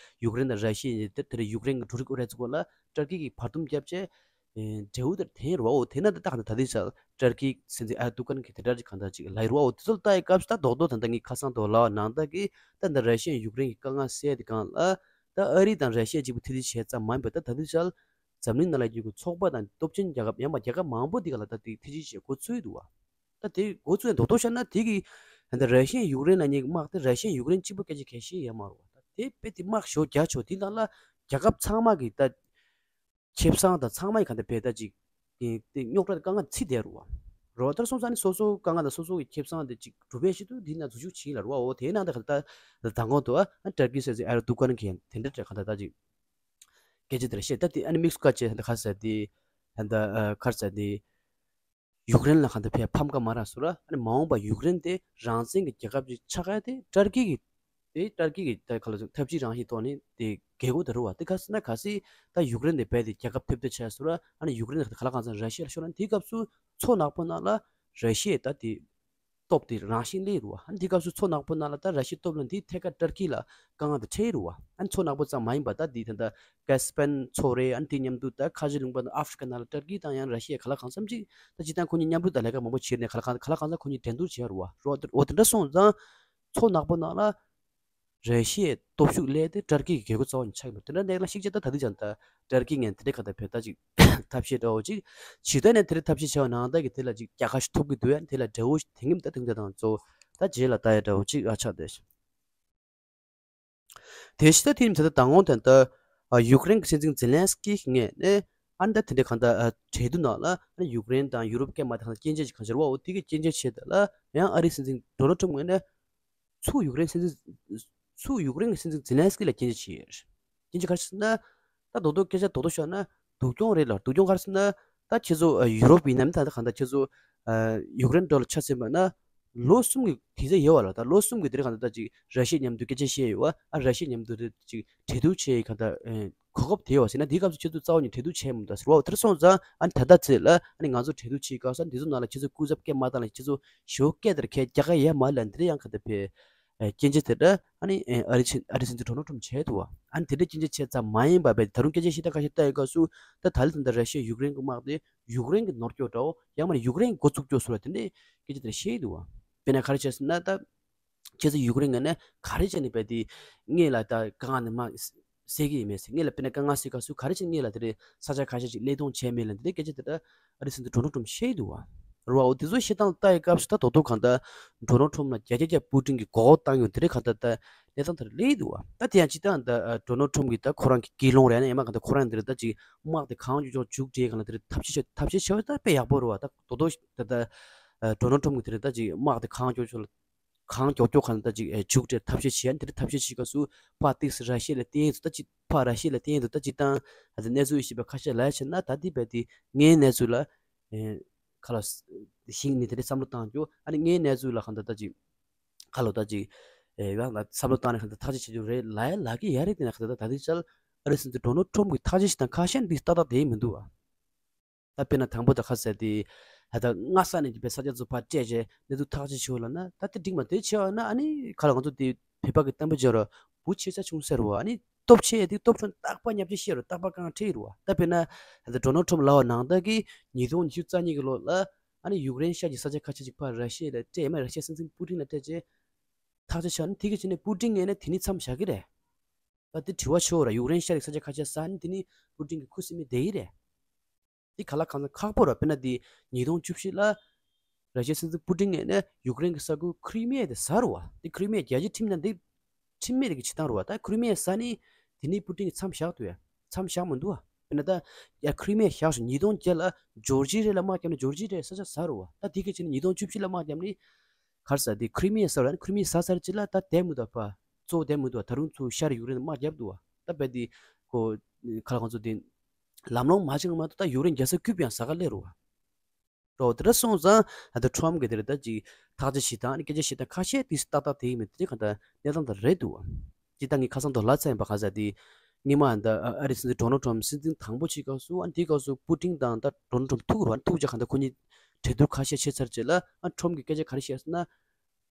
ཡུཀ་རེན་དང་ར་ཤི་ཡ་དེ་དེར་ཡུཀ་རེན་གྱི་འབྲུ་རིགས་ཨུ་རའི་ཚོ་ལ་ཏུར་ཀི་གིས་བར་འདུམ་བརྒྱབ་བྱས་འབྲས་བུ་དེར་ཐོན་རོ། འོ་དེ་ན་ད་ད་གང་ད་ད་དེ་ཚ་ཏུར་ཀི་སྲིད་འཛིན་ཨེར་དོ་གྷན་གྱིས་དེ་འདྲ་ཅིག་གང་ད་ཅིག་ལབ་རོ། འོ་དེ་ཚོ་ལ་ལྟ་ཡི་སྐབས་སུ་ད་རྡོག་རྡོག་ད་ད་ངས་ཁ་སང་དུ་ལབ་པ་ནང་ལྟར་གྱི་ད་ད་ར་ཤི་ཡ་ཡུཀ་རེན་གྱི་དཀའ་ངལ་སེལ་དེ་གང་ལ་ད་ཨ་རི་དང་ར་ཤི་ཡ་གཅིག་པུ་ཐེ་ཇི་བྱས་ཙམ་མ་ཡིན་པར་ད་ད་དེ་ཚ་འཛམ་གླིང་ནང་ལ་ཡོད་པའི་ཚོགས་པ་དང་སྟོབས་ཆེན་རྒྱལ་ཁབ་ཡང་མ་རྒྱལ་ཁབ་མང་པོ་འདི་ག་ལ་ད་དེ་ཐེ་ཇི་བྱེད་འགོ་ཚུགས་འདུག་བ། ད་དེ་འགོ་ཚུགས་ཡང་རྡོག་རྡོག་བཤད་ན་དེ་གི་ད་ར་ཤི་ཡ་ཡུཀ་རེན་ལ་གཉིས་ཀྱི་དམག་དེ་ར་ཤི་ཡ་ཡུཀ་རེན་གཅིག་པུ་སྐད་ཆ་གལ་ཤེས་ཡོད་མ་རེད་བ། ད་དེ་དཔེ་དེ་དམག་ཞོ་རྒྱ་ཆོ་དེ་ནང་ལ་རྒྱལ་ཁབ་ཚང་མ་གི་ད་ཁེ་བཟང་དང་ཚང་མ་ཡི་ག་ད་བས་ད་ཅིག་དེ་དེ་རྙོག་དྲ་དཀའ་ངལ་ཚིག་དེ་རུ་བ། རོ་ལྟར་སོང་ཙང་ནི་སོ་སོ་དཀའ་ངལ་དང་སོ་སོ་གི་ཁེ་བཟང་དེ་ཅིག་སྒྲུབ་པའི་ཆེད་དུ་དེ་ནང་འཛུལ་ཞུགས་བྱེད་ལ་རུ་བ། འོ་དེའི་ནང་དུ་ག་ད་མདང་དགོང་དུ་ཨ་ཏུར་ཀི་སྲིད་འཛིན་ཨེར་དོ་གྷན་གྱིས་དེ་འདྲ་ག་ད་ད་ཅིག་སྐད་ཆ་དེ་ར་བཤད། ད་དེ་ཨ་ནི་དམིགས་སུ་བཀར་བྱས་ད་ག་ཟེར་དེ་ད་ག་ཟེར་དེ། ཡུཀ་རེན་ལ་གང་ལྟར་ཕར་ཕམ་ཁ་མ་རག་ཟེར་ར། ཨ་ནི་མ་འོངས་པ་ཡུཀ་རེན་དེ་རང་བཙན་གྱི་རྒྱལ་ཁབ་ཅིག་ཆགས་ཡ་དེ་ཏུར་ཀི་གི་ དེ་ཏར་ཀི་གི་ད་ག་ལ་ཐབས་ཇུས་རང་བཞིན་ཐོག་ནས་དེ་རྒྱལ་སྒོ་དེ་རུ་བ་དེ་ག་ཟེར་ན་ག་སྲིད་ད་ཡུཀ་རེན་དེ་རྦད་དེ་རྒྱལ་ཁ་ཐོབ་ཐབས་བྱས་སོང་ར། ཨ་ནི་ཡུཀ་རེན་ག་ལ་གང་ཚང་ར་ཤི་ཡ་ལ་ཤོར་ན་དེའི་སྐབས་སུ་མཚོ་ནག་པོ་ནང་ལ་ར་ཤི་ཡའི་ད་དེ་སྟོབས་དེ་རང་བཞིན་སླེབས་རུ་བ། ཨ་ནི་དེའི་སྐབས་སུ་མཚོ་ནག་པོ་ནང་ལ་ད་ར་ཤི་ཡའི་སྟོབས་ལ་དེའི་ཐད་ཀར་ཏར་ཀི་ལ་དཀའ་ངལ་དེ་འཕྲད་རུ་བ། ཨ་ནི་མཚོ་ནག་པོ་ཙམ་མ་ཡིན་པ་ད་དེ་ད་ད་ཀེ་སི་པན་མཚོ་རེད། ཨ་ནི་དེ་མཉམ་དུ་ད་ཁ་ཆེ་ལུང་པ་ཨ་ཧྥི་རི་ཀ་ནང་ལ་ཏར་ཀི་དང་ཡང་ར་ཤི་ཡ་ག་ལ་གང་འཚམ་ཅིག་ད་སྤྱིར་བཏང་ཁོ་གཉིས་མཉམ་རུབ་དང་ལས་ཀ་མང་པོ་བྱས་ནས་ག་ལ་གང་ག་ལ་གང་འཚམ་ཁོ་གཉིས་འགྲན་བསྡུར་བྱས་རུ་བ། རུ་བ་འོ་དེ་འདྲ་སོང་ཙང་མཚོ་ནག་པོ་ནང་ལ་ར་ཤི་ཡའི་སྟོབས་ཤུགས་སླེབས་ཏེ་ཏར་ཀི་གི་རྒྱལ་སྒོ་རྩ་བ་ནས་ཆགས་ཡོད་པ་དེ་འདྲ་གནས་ལ་གཤིག་རྗེས་ད་ད་དུང་ཀྱང་ད་ཏར་ཀི་ངན་དེ་འདྲའི་ཁ་ད་བེ་ད་ཅིག་ཐབས་ཤེས་འདྲ་བོ་ཅིག་ཇི་ལྟར་ནས་དེ་འདྲའི་ཐབས་ཤེས་བྱས་པ་ནང་ད་གི་དེ་ལ་ཅིག་རྒྱལ་ཁ་ཞིག་ཐོབ་ཀྱི་འདུག་ཡ་དེ་ལ་འདྲ་བོ་ཞིག་དེང་གི་ད་དེང་ད་དང་གཙོ་བོ་ད་རྗེས་ལ་ད་ཡ་འདྲ་བོ་ཅིག་ཨ་ཆགས་བསྡད་ཤག་དེ་བཞིན་ད་དེ་ནི་ད་ལྟ་དང་པོ་དེ་ད་ཡུཀ་རེན་གྱི་སྲིད་འཛིན་ཛེ་ལན་སི་ཀི་ངོས་ནས་ཨ་ནི་ད་དེ་འདྲའི་གང་ལྟར་གྲོས་བསྡུར་ནང་ལ་ཨ་ནི་ཡུཀ་རེན་དང་ཡུ་རོབ་སྐད་མ་དང་སྐྱོན་བརྗོད་ཀྱི་གང་ཞིག་རེད་བ། འོ་དེ་གི་སྐྱོན་བརྗོད་བྱས་ད་ལ་ཡང་ཨ་རིའི་སྲིད་འཛིན་ཌོ་ནལ་ཊམ་ངོས་ནས་ཚུར་ཡུཀ་རེན་སྲིད་འཛིན་ཚུར་ཡུཀ་རེན་གྱི་སྲིད་འཛིན་ཛེ་ལན་སི་ཀི་ལ་སྐྱོན་བརྗོད་བྱས་ཡོད། སྐྱོན་བརྗོད་ག་རེ་ཟེར་ན། ད་རྡོག་རྡོག་སྐད་ཆ་རྡོག་རྡོག་ཤོད་ན་སྡུག་གྱོང་རེད་ལ། སྡུག་གྱོང་ག་རེ་ཟེར་ན། ད་ཁྱེད་ཚོ་ཡུ་རོབ་ཡིན་ནམ་ད་ད་གང་ལྟར་ཁྱེད་ཚོ་ཡུཀ་རེན་འགྲོ་ལ་ཆ་མཚོན་པ་ན། ལོ་གསུམ་གྱི་དུས་ཚོད་ཡོད་བ་ལ། ད་ལོ་གསུམ་གྱི་དེ་རིང་གང་ལྟར་ད་ཅིག་ར་ཤི་ཡ་མཉམ་དུ་སྐད་ཆ་བཤད་ཡོད་བ། ཨ་ར་ཤི་ཡ་མཉམ་དུ་རེད་ཅིག་གྲོས་བསྡུར་བྱས་ཡོད་གང་ལྟར་གོ་སྐབས་དེ་ཡོད་བ་ཟེར་ན། དེའི་སྐབས་སུ་ཁྱེད་ཚོ་རྩ་བ་ནས་གྲོས་བསྡུར་བྱས་མི་འདུག་ཟེར་བ། དེར་སོང་ཙང་ཨ་ནི་ད་ལྟ་ཚེ་ལ་ཨ་ནི་ང་ཚོ་གྲོས་བསྡུར་བྱེད་སྐབས་སུ་འདི་ཚོ་ནང་ལ་ཁྱེད་ཚོ་སྐུ་ཚབ་སྐད་མ་བཏང་ལ་ཁྱེད་ཚོ་ཞོགས་སྐད་དེར་ཁས་རྒྱག་ག་ཡས་མ་ལ་འདི་རེད་ཡང་ག་ད་ཕེ། ཨེ་སྐྱོན་བརྗོད་དེ་འདྲ་ཨ་ནི་ཨེ་ཨ་རི་ཆེན་ཨ་རི་སྲིད་འཛིན་ཌོ་ནལ་ཊམ་བྱས་འདུག་བ། ཨ་ནི་དེ་འདྲ་སྐྱོན་བརྗོད་བྱས་ཙམ་མ་ཡིན་པ་བས་ད་རུང་སྐད་ཆ་བཤད་སྟངས་ཁ་ཤས་ལྟ་ཡི་སྐབས་སུ་ད་ད་ལི་ད་ལྟ་ར་ཤི་ཡ་ཡུཀ་རེན་གྱི་དམག་དེ་ཡུཀ་རེན་གྱི་ནོར་སྐྱོ་འདྲ་བོ་ཡང་མ་ནི་ཡུཀ་རེན་གྱི་འགོ་བཙུགས་སྐྱོ་སུ་ལ་དེ་འདྲའི་སྐད་ཆ་དེ་འདྲ་བཤད་འདུག་བ། དཔེར་ན་ག་རེ་བྱས་ཟེར་ན་ད་ཁྱེད་ཚོ་ཡུཀ་རེན་ངོས་ནས་ག་རེ་བྱས་ནས་བས་དེ་ངས་ལ་ད་དཀའ་ངལ་ནས་མ་སེལ་གྱི་ཡིན་མེད་ཟེར། ངས་ལ་དཔེར་ན་དཀའ་ངལ་སེལ་སྐབས་སུ་ག་རེ་བྱས་ངས་ལ་དེ་རིང་ས་ཆ་ཁ་ཤས་ཅིག་གློད་གཏོང་བྱས་མེད་ལ་འདི་འདྲའི་སྐད་ཆ་དེ་འདྲ་ཨ་རི་སྲིད་འཛིན་ཌོ་ནལ་ཊམ་བཤད་འདུག་བ། རེད་བ། འོ་དེ་ཚོ་བཤད་སྟངས་ལྟ་ཡི་སྐབས་སུ་ད་དོ་དོ་གང་ལྟར་ཌོ་ནལ་ཊམ་ལ་བརྒྱ་ཆ་བརྒྱ་པུ་ཏིན་གྱི་མགོ་སྐོར་བཏང་ཡོང་དེ་འདྲའི་གང་ལྟར་ད་གནས་སྟངས་དེར་སླེབས་འདུག་བ། ད་དེ་ཡང་སྤྱིར་བཏང་ད་ཌོ་ནལ་ཊམ་གྱི་ད་ཁོ་རང་གི་དགེ་སློང་རེད་ན་ཡང་མ་གང་ལྟར་ཁོ་རང་འདིར་ད་ཅིག་དམག་དེ་གང་མགྱོགས་མགྱོགས་མཇུག་སྒྲིལ་གང་ལ་དེར་ཐབས་ཤེས་བྱ་ཐབས་ཤེས་བྱ་བ་ད་དཔེ་ཡག་པོ་རེད་བ། ད་དོ་དོ་ད་ད་ཌོ་ནལ་ཊམ་གྱི་དེར་ད་ཅིག་དམག་དེ་གང་མགྱོགས་མགྱོགས་ལ་གང་མགྱོགས་མགྱོགས་གང་ལ་ད་ཅིག་མཇུག་སྒྲིལ་ཐབས་ཤེས་བྱས་ཡ་དེར་ཐབས་ཤེས་བྱེད་སྐབས་སུ་ཕར་ཏིག་སི་ར་ཤི་ཡ་ལ་བརྟེན་འདུག་ད་ཅིག་ཕར་ར་ཤི་ཡ་ལ་བརྟེན་འདུག་ད་སྤྱིར་བཏང་ད་གནས་ཚུལ་ཞིབ་པ་ཁ་ཤས་ལ་བྱས་ན་ད་དེ་བས་དེ་ངའི་གནས་ཚུལ་ལ། ཨེ། ཁ་ལ་ཤིང་ནི་དེ་འདྲའི་བསམ་བློ་བཏང་རྒྱུ། ཨ་ནི་ངའི་གནས་ཚུལ་ལ་གང་ལྟར་ད་ཅིག་ཁ་ལོ་ད་ཅིག་ཨེ་ཡང་ལ་བསམ་བློ་བཏང་ནས་གང་ལྟར་ཐག་གཅོད་བྱེད་རྒྱུ་རེད་ལ་ཡ་ལ་གི་ཡ་རེད། དེ་ན་གང་ལྟར་ད་དེ་ཅལ་ཨ་རི་སྲིད་འཛིན་ཌོ་ནལ་ཊམ་གྱི་ཐག་གཅོད་བྱེད་སྟངས་ཁ་ཤས་འདི་ཏག་ཏག་དེ་མི་འདུག་བ། ད་དཔེར་ན་དང་པོ་ད་ཁ་ཟེར་དེ་ད་ད་སྔ་ས་ནས་ཀྱི་པའི་ས་ཆ་ཚོ་ཕར་སྤྲད་བྱས་གནས་ཚུལ་ཐག་གཅོད་བྱེད་ལ་ན་ད་དེ་འགྲིག་མ་དེ་བྱས་ན་ཨ་ནི་ཁ་ལ་ང་ཚོ་དེ་བོད་པ་གི་བསྟན་པ་བརྗོད་ར་བུ་ཆེ་ས་ཆུང་ཟེར་བ། ཨ་ནི་སྟོབས་ཆེ་ཡ་དེ་སྟོབས་ཆུང་རྟག་པ་ཉབ་ཆ་ཤེས་རོ་རྟག་པ་གང་ཁྲེལ་རོ་བ། ད་དཔེར་ན་ད་ཌོ་ནལ་ཊམ་ལབ་པ་ནང་ལྟར་གི་ཉིས་སྟོང་ཉི་ཤུ་རྩ་གཉིས་གི་ལོ་ལ་ཨ་ནི་ཡུཀ་རེན་ཤར་གྱི་ས་ཆ་ཁ་ཤས་ཅིག་ཕར་ར་ཤི་ཡ་ལ་སྤྲད་ཡ་མ་ར་ཤི་ཡ་སྲིད་འཛིན་པུ་ཏིན་ལ་སྤྲད་བྱས་ཐག་གཅོད་བྱས་ནས་དེ་གི་ཕྱི་ནས་པུ་ཏིན་ངོས་ནས་དེ་ནི་མཚམས་བཞག་གི་རེད། ད་དེ་དྲི་བ་ཆེ་བོ་ར་ཡུཀ་རེན་ཤར་གྱི་ས་ཆ་ཁ་ཤས་ཟ་ནི་དེ་ནི་པུ་ཏིན་གི་ཁུ་སིམ་མེ་བསྡད་ཀྱི་རེད། དེ་ག་ལ་གང་ཚང་ཁག་པོ་ར། དཔེར་ན་དེ་ཉིས་སྟོང་བཅུ་བཞི་ལ་ར་ཤི་ཡའི་སྲིད་འཛིན་པུ་ཏིན་ངོས་ནས་ཡུཀ་རེན་གྱི་ས་ཁུལ་ཁི་རི་མི་ཡ་དེ་ཟ་རུ་བ། དེ་ཁི་རི་མི་ཡ་རྒྱལ་སྤྱིའི་ཁྲིམས་ནང་དེ་ཁྲིམས་མེད་ཀྱི་བྱེད་སྟངས་རུ་བ། ད་ཁི་རི་མི་ཡ་ཟ་ནི་དེ་ནི་པུ་ཏིན་གྱིས་མཚམས་བཞག་འདུག་ཡ། མཚམས་བཞག་མི་འདུག་བ། དཔེར་ན་ད་ཡ་ཁི་རི་མི་ཡ་བཞག་སོང་། ཉིས་སྟོང་བརྒྱད་ལ་ཇོར་ཇི་རེ་ལ་དམག་བརྒྱབ་ནས་ཇོར་ཇི་རེ་ས་ཆ་ཟ་རུ་བ། ད་དེ་གི་ཕྱི་ནས་ཉིས་སྟོང་བཅུ་བཞི་ལ་དམག་བརྒྱབ་ནས་གར་ས་དེ་ཁི་རི་མི་ཡ་ཟ་རུ་བ། ཁི་རི་མི་ཡ་ཟ་ཚར་ཅི་ལ་ད་དེ་མི་འདུག་པ། གཙོ་བོ་དེ་མི་འདུག་བ། ད་རུང་ཚུར་ཤར་ཡུཀ་རེན་དམག་བརྒྱབ་འདུག་བ། ད་བས་དེ་ཁོ་ཁ་ལ་ཁོང་ཚོ་དེ་ལམ་ལྷོང་མ་བྱུང་མ་གཏོགས་ད་ཡུཀ་རེན་རྒྱལ་ས་ཁུལ་ཡང་ཟ་ག་སླེབས་རུ་བ། རོ་དེ་འདྲ་སོང་ཙང་ཨ་ད་ཊམ་གི་དེ་རེད། ད་ཅིག་ཐག་གཅོད་བྱེད་སྟངས་ཨ་ནི་སྐད་ཆ་བཤད་སྟངས་ཁ་ཤས་དེ་ཏག་ཏག་དེ་ཡིན་མིན་དེ་གང་ལྟར་གནས་སྟངས་དེ་རེད་འདུག་བ། ཅི་ད་ངས་ཁ་སང་དུ་ལབ་ཚར་ཡིན་པ། ག་ཟེར་དེ་སྔོན་མ་ད་ཨ་རི་སྲིད་འཛིན་ཌོ་ནལ་ཊམ་སྲིད་འཛིན་དང་པོ་བྱེད་སྐབས་སུ་ཨ་ནི་དེའི་སྐབས་སུ་པུ་ཏིན་དང་ད་ཌོ་ནལ་ཊམ་ཐུག་རུ་བ། ཨ་ནི་ཐུག་རྗེས་གང་ལྟར་ཁོ་གཉིས་གྲོས་བསྡུར་ཁ་ཤས་བྱས་ཚར་རྗེས་ལ་ཨ་ཊམ་གི་སྐད་ཆ་ག་རེ་བཤད་ཟེར་ན།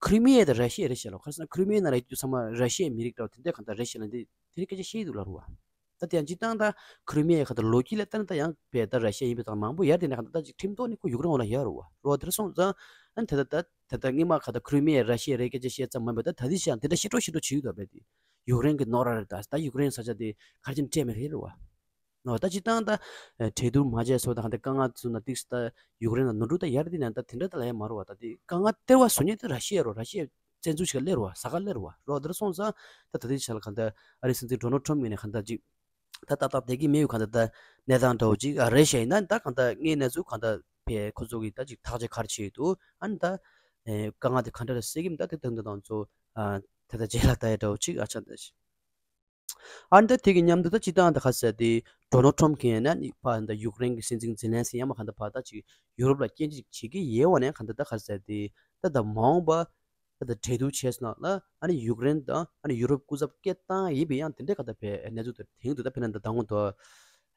ཁི་རི་མི་ཡ་དེ་ར་ཤི་ཡ་རེད་བཤད་ལོ། ག་རེ་ཟེར་ན་ཁི་རི་མི་ཡ་ནང་ལ་ཡོད་རྒྱུ་ཚང་མ་ར་ཤི་ཡའི་མི་རིགས་འདྲ་བ་དེ་འདྲས་གང་ལྟར་རེད་བཤད་ལ་འདི་དེ་རིགས་སྐད་ཆ་བཤད་ཡི་འདུག་ལ་རུ་བ། ད་དེ་ཡང་སྤྱིར་བཏང་ད་ཁི་རི་མི་ཡ་གང་ལྟར་ལོ་རྒྱུས་ལ་ལྟ་ན་ད་ཡང་བས་ད་ར་ཤི་ཡ་ཡིན་པའི་ཐང་མང་པོ་ཡར་དེ་ནས་གང་ལྟར་ད་ཅིག་ཁྲིམས་ཐོག་ནས་ཁོ་ཡུཀ་རེན་འོག་ལ་ཡར་རུ་བ། རུ་བ་དེར་སོང་ཙང་ཨ་ནི་ད་ད་ད་ད་ད་སྔོན་མ་གང་ལྟར་ཁི་རི་མི་ཡ་ར་ཤི་ཡ་རེད་སྐད་ཆ་བཤད་ཙམ་མ་ཡིན་པ་ད་ད་དེ་ཤ་དེ་འདྲ་ཤི་འགྲོ་ཤི་འགྲོ་བྱེད་ཡོད་དོ་བས་དེ་ཡུཀ་རེན་གི་ནོར་ར་རེད། ད་ད་ཡུཀ་རེན་ས་ཆ་དེ་ག་རེ་བྱས་ནས་སྤྲད་མེད་རེད་རུ་བ། ཨོ་ད་སྤྱིར་བཏང་ད་གྲོས་བསྡུར་མ་བྱས་སོ་ད་གང་ལྟར་དཀའ་ངལ་བཟོས་ན་ཏིག་ཙམ་ད་ཡུཀ་རེན་ལ་ནོར་འཁྲུལ་ད་ཡར་དེ་ནས་ད་དེ་འདྲ་ད་ལ་ཡ་མ་རུ་བ། ད་དེ་དཀའ་ངལ་སྟེར་བ་བཟོ་མཁན་དེ་ར་ཤི་ཡ་རུ་བ། ར་ཤི་ཡ་བཙན་འཛུལ་ཞིག་ག་སླེབས་རུ་བ། ཟ་ག་སླེབས་རུ་བ། རོ་དེར་སོང་ཙང་ད་ད་ལྟའི་ཆ་ལ་གང་ལྟར་ཨ་རི་སྲིད་འཛིན་ཌོ་ནལ་ཊམ་ངོས་ནས་གང་ལྟར་ཅིག་ད་ཏག་ཏག་བསྡད་ཀྱི་མེད་ཡོད། གང་ལྟར་ད་གནས་སྟངས་འདྲ་བོ་ཅིག་ཨ་རེད་ཤག་ཡིན་ན་ད་གང་ལྟར་དངོས་གནས་ཚུལ་གང་ལྟར་བས་ཁོ་ཚོ་གིས་ད་ཅིག་ཐག་གཅོད་ག་རེ་བྱས་ཡོད་འདུག་ཨ་ནི་ད་དཀའ་ངལ་དེ་ག་འདྲ་ར་སེལ་གྱི་མིན་ད་དེ་དང་དེ་དང་ཚོ་ད་ད་རྗེས་ལ་ད་ཡ་འདྲ་བོ་ཅིག་ཨ་ཆགས་ད་ཤི། ཨ་ནི་ད་དེ་གི་མཉམ་དུ་ད་སྤྱིར་བཏང་ད་ག་ཟེར་དེ་ཌོ་ནལ་ཊམ་གྱི་ཡིན་ན་ནི་ཕ་ད་ཡུཀ་རེན་གྱི་སྲིད་འཛིན་ཛེ་ལན་སི་ཡང་མ་གང་ལྟར་ཕ་ད་ཅིག་ཡུ་རོབ་ལ་སྐྱོན་བརྗོད་བྱེད་ཀྱི་ཡོད་པ་ནས་གང་ལྟར་ད་ག་ཟེར་དེ་ད་ད་མ་འོངས་པ་ ད་ལྟ་གྲོས་བསྡུར་བྱས་སོང་ན་ལ་ཨ་ནི་ཡུཀ་རེན་དང་ཨ་ནི་ཡུ་རོབ་སྐུ་ཚབ་སྐད་བཏང་ཡིན་པའི་ཡང་དེ་འདྲའི་ག་ད་བའི་གནས་ཚུལ་དེ་དེང་དུ་ད་ཕེ་ན་ད་དང་པོ་དུ་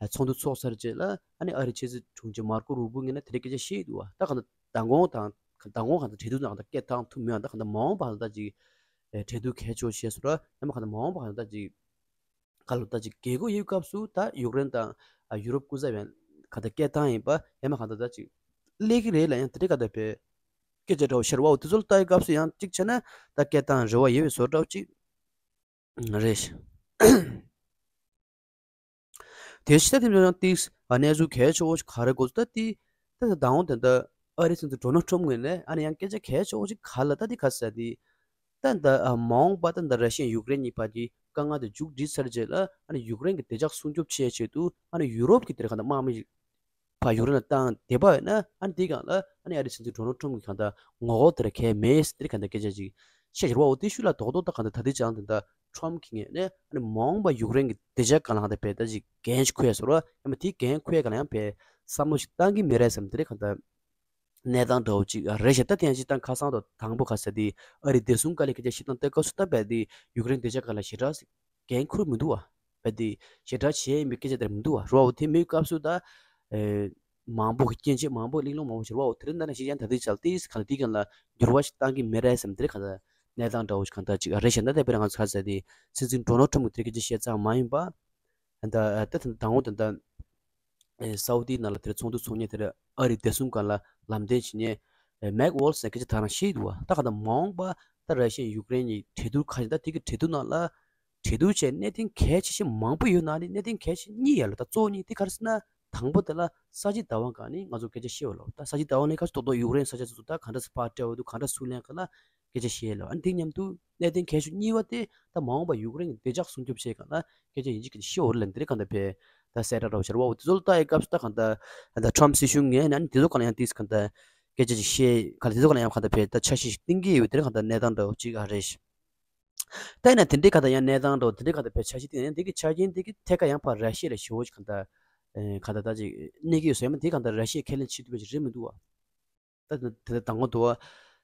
ཚོགས་འདུ་ཚོགས་ཚར་རྗེས་ལ་ཨ་ནི་ཨ་རིའི་ཕྱི་སྲིད་དྲུང་ཆེ་མར་ཀོ་རུ་བྷོ་ངོས་ནས་དེ་འདྲའི་སྐད་ཆ་བཤད་འདུག་བ། ད་ག་ད་མདང་དགོང་དང་མདང་དགོང་ག་ད་གྲོས་བསྡུར་ནང་ད་སྐད་བཏང་ཐུབ་མེད་ད་ག་ད་མ་འོངས་པ་ད་ཅིག་གྲོས་བསྡུར་གལ་ཆེ་བ་བཤད་སོང་ར་ཡང་མ་ག་ད་མ་འོངས་པ་ག་ད་ཅིག་ག་ལ་ད་ཅིག་རྒྱལ་སྒོ་ཡོད་སྐབས་སུ་ད་ཡུཀ་རེན་དང་ཡུ་རོབ་སྐུ་ཚབ་ཡང་ག་ད་སྐད་བཏང་ཡིན་པ་ཡང་མ་ག་ད་ད་ཅིག་སླེབས་ཀྱི་རེད་ལ་ཡང་དེ་འདྲའི་ག་ད་བའི་སྐད་ཆ་འདྲ་བོ་ཤར་བའོ། དེ་ཚོ་ལ་ལྟ་ཡི་སྐབས་སུ་ཡང་གཅིག་བྱས་ན་ད་སྐད་བཏང་རེ་བ་ཡོད་པའི་བཟོ་འདྲ་བོ་གཅིག་རེད། དེ་ཕྱི་ད་དེ་ཚོ་ཡང་ཏིག་གནས་ཚུལ་གལ་ཆེ་བོ་ཞིག་ག་རེ་དགོས་ད་ཏི་ད་ད་དང་དེ་འདྲ་ཨ་རི་སྲིད་འཛིན་ཌོ་ནལ་ཊམ་ངོས་ནས་ཨ་ནི་ཡང་སྐད་ཆ་གལ་ཆེ་བོ་ཞིག་ག་ལ་ད་ཏི་ག་ས་ཏི་ད་ད་མ་འོངས་པ་ད་ད་ར་ཤི་ཡ་ཡུཀ་རེན་གཉིས་བར་གྱི་དཀའ་ངལ་དེ་མཇུག་སྒྲིལ་ཚར་རྗེས་ལ་ཨ་ནི་ཡུཀ་རེན་གྱི་བདེ་འཇགས་སྲུང་སྐྱོབ་བྱེད་ཆེད་དུ་ཨ་ནི་ཡུ་རོབ་ཀྱི་དེར་ག་ད་དམག་མི་ཕར་ཡུཀ་རེན་ལ་བཏང་བསྡད་པ་ཡིན་ན་ཨ་ནི་དེའི་སྒང་ལ་ཨ་ནི་ཨ་རི་སྲིད་འཛིན་ཌོ་ནལ་ཊམ་གྱི་གང་ལྟར་ངོ་རྒོལ་དེ་འདྲ་གལ་མེད་ཟེར་དེ་གང་ལྟར་སྐད་ཆ་ཅིག་བཤད་ཡོད་པ། འོ་དེ་ཤུལ་ལ་རྡོག་རྡོག་ད་གང་ལྟར་ད་ལྟའི་ཆ་ལ་དེ་འདྲ་ཊམ་གྱི་ངོས་ནས་ཨ་ནི་མ་འོངས་པ་ཡུཀ་རེན་གྱི་བདེ་འཇགས་སྒང་ལ་གང་ལྟར་བས་ད་ཅིག་འགན་ཞིག་འཁུར་ཡ་ཟེར་བ་ཡང་མ་དེའི་འགན་འཁུར་ཡ་སྒང་ལ་ཡང་བས་བསམ་བློ་ཞིག་བཏང་གི་མེད་རེད་བསམ་དེ་འདྲ་གང་ལྟར་གནས་སྟངས་འདྲ་བོ་ཅིག་རེད་ཤག་ད་དེ་ཡང་ཅིག་ད་ཁ་སང་དང་དང་པོ་ག་ས་དེ་ཨ་རི་བདེ་སྲུང་བཀའ་བློན་སྐད་ཆ་བཤད་སྟངས་དེ་སྐབས་སུ་ད་བས་དེ་ཡུཀ་རེན་བདེ་འཇགས་སྒང་ལ་ཞེ་དྲག་འགན་འཁུར་མི་འདུག་བ། བས་དེ་ཞེ་དྲག་བྱས་ཡིན་པའི་སྐད་ཆ་དེ་མི་འདུག་བ། རོ་བ་དེ་མིའི་སྐབས་སུ་ད་ཨེ་མང་པོ་གི་སྐྱོན་ཆ་མང་པོ་གླེང་སློང་མང་པོ་བྱེད་རོ་བ། དེ་རིང་ད་ནས་ཞིག་ཡང་ད་དེ་ཅལ་ཏིས་ག་ལ་དེ་གང་ལ་འགྱུར་བ་ཞིག་བཏང་གི་མེད་རེད་བསམ་དེ་རེད་གང་ལ་གནས་སྟངས་འདྲ་བོ་ཞིག་གང་ལྟར་ཅིག་རེད་ཤག་ད་ལྟ་དཔེར་ན་ང་ཚོ་ག་ས་དེ་སྲིད་འཛིན་ཌོ་ནལ་ཊམ་གྱི་དེ་སྐད་ཆ་བཤད་ཙང་མ་ཡིན་པ། ད་ད་དང་པོ་ད་ད་ཨེ་སའུ་ཏི་ནང་ལ་དེར་ཚོགས་འདུ་ཚོགས་མཁན་དེར་ཨ་རི་བདེ་སྲུང་སྒང་ལ་ལམ་སྟོན་བྱེད་མཁན་ཨེ་མེག་ཝོལ་ཟེར་སྐད་ཆ་ད་རང་བཤད་འདུག་བ། ད་ག་ད་མ་འོངས་པ་ད་ར་ཤི་ཡ་ཡུཀ་རེན་གྱི་གྲོས་བསྡུར་ཁ་ཤས་ད་དེ་གི་གྲོས་བསྡུར་ནང་ལ་གྲོས་བསྡུར་བྱས་གནད་དོན་གལ་ཆེ་ཤོས་མང་པོ་ཡོད་ནང་ནས་གནད་དོན་གལ་ཆེ་གཉིས་ཡོད་ལ་ད་གཙོ་བོ་གཉིས་དེ་ག་རེ་ཟེར་ན་དང་པོ་དེ་ལ་ས་ཆའི་བདག་དབང་སྒང་ནས་ང་ཚོ་སྐད་ཆ་བཤད་པ་ལ་ད་ས་ཆའི་བདག་དབང་ནས་ཁ་ཤས་རྡོག་རྡོག་ཡུཀ་རེན་ས་ཆ་སོ་སོ་ད་ག་འདྲ་སེ་ཕར་སྤྲད་འོས་འདུག་ག་འདྲ་སུ་ལེན་ག་ལ་སྐད་ཆ་བཤད་ལ། ཨ་ནི་དེ་མཉམ་དུ་གནད་དོན་གལ་ཤོས་གཉིས་པ་དེ་ད་མ་འོངས་པ་ཡུཀ་རེན་གྱི་བདེ་འཇགས་སྲུང་སྐྱོབ་བྱེད་ག་ལ་སྐད་ཆ་ཡིན་གཅིག་གིས་ཤི་འོར་ལ་འདིར་གང་ལྟར་བས་ད་གསལ་བསྒྲགས་རོགས་བྱེད་རོགས་དེ་ཚོ་ལ་ལྟ་ཡི་སྐབས་སུ་ད་གང་ལྟར་ད་ཊམ་སྲིད་གཞུང་ངོས་ནས་ཨ་ནི་དེ་ཚོ་གང་ལ་ཡང་དེས་གང་ལྟར་སྐད་ཆ་ཅིག་བཤད་ག་ལ་དེ་ཚོ་གང་ལ་ཡང་གང་ལྟར་བས་ད་འཆར་གཞི་ཞིག་བཏིང་གི་ཡོད་དེར་གང་ལྟར་གནས་སྟངས་འདྲ་བོ་ཅིག་ཨ་རེད། ད་ཡིན་ན་དེ་འདྲའི་གང་ལྟར་ཡང་གནས་སྟངས་འདྲ་བོ་དེ་འདྲའི་གང་ལྟར་བས་འཆར་གཞི་བཏིང་ཡང་དེ་གི་ཆ་རྐྱེན་དེ་གི་ཐད་ཀ་ཡང་ཕར་ར་ཤི་ཡ་ལ་ཞེ་བོ་ཅིག་གང་ལྟར་གང་ལྟར་ད་ཅིག་གནས་ཀྱི་ཡོད་ཟེར་མ་དེ་གང་ལྟར་ར་ཤི་ཡ་ཁས་ལེན་བྱེད་ཐུབ་པ་ཞིག་རེད་མི་འདུག་བ། ད་དེ་དང་པོ་དུ་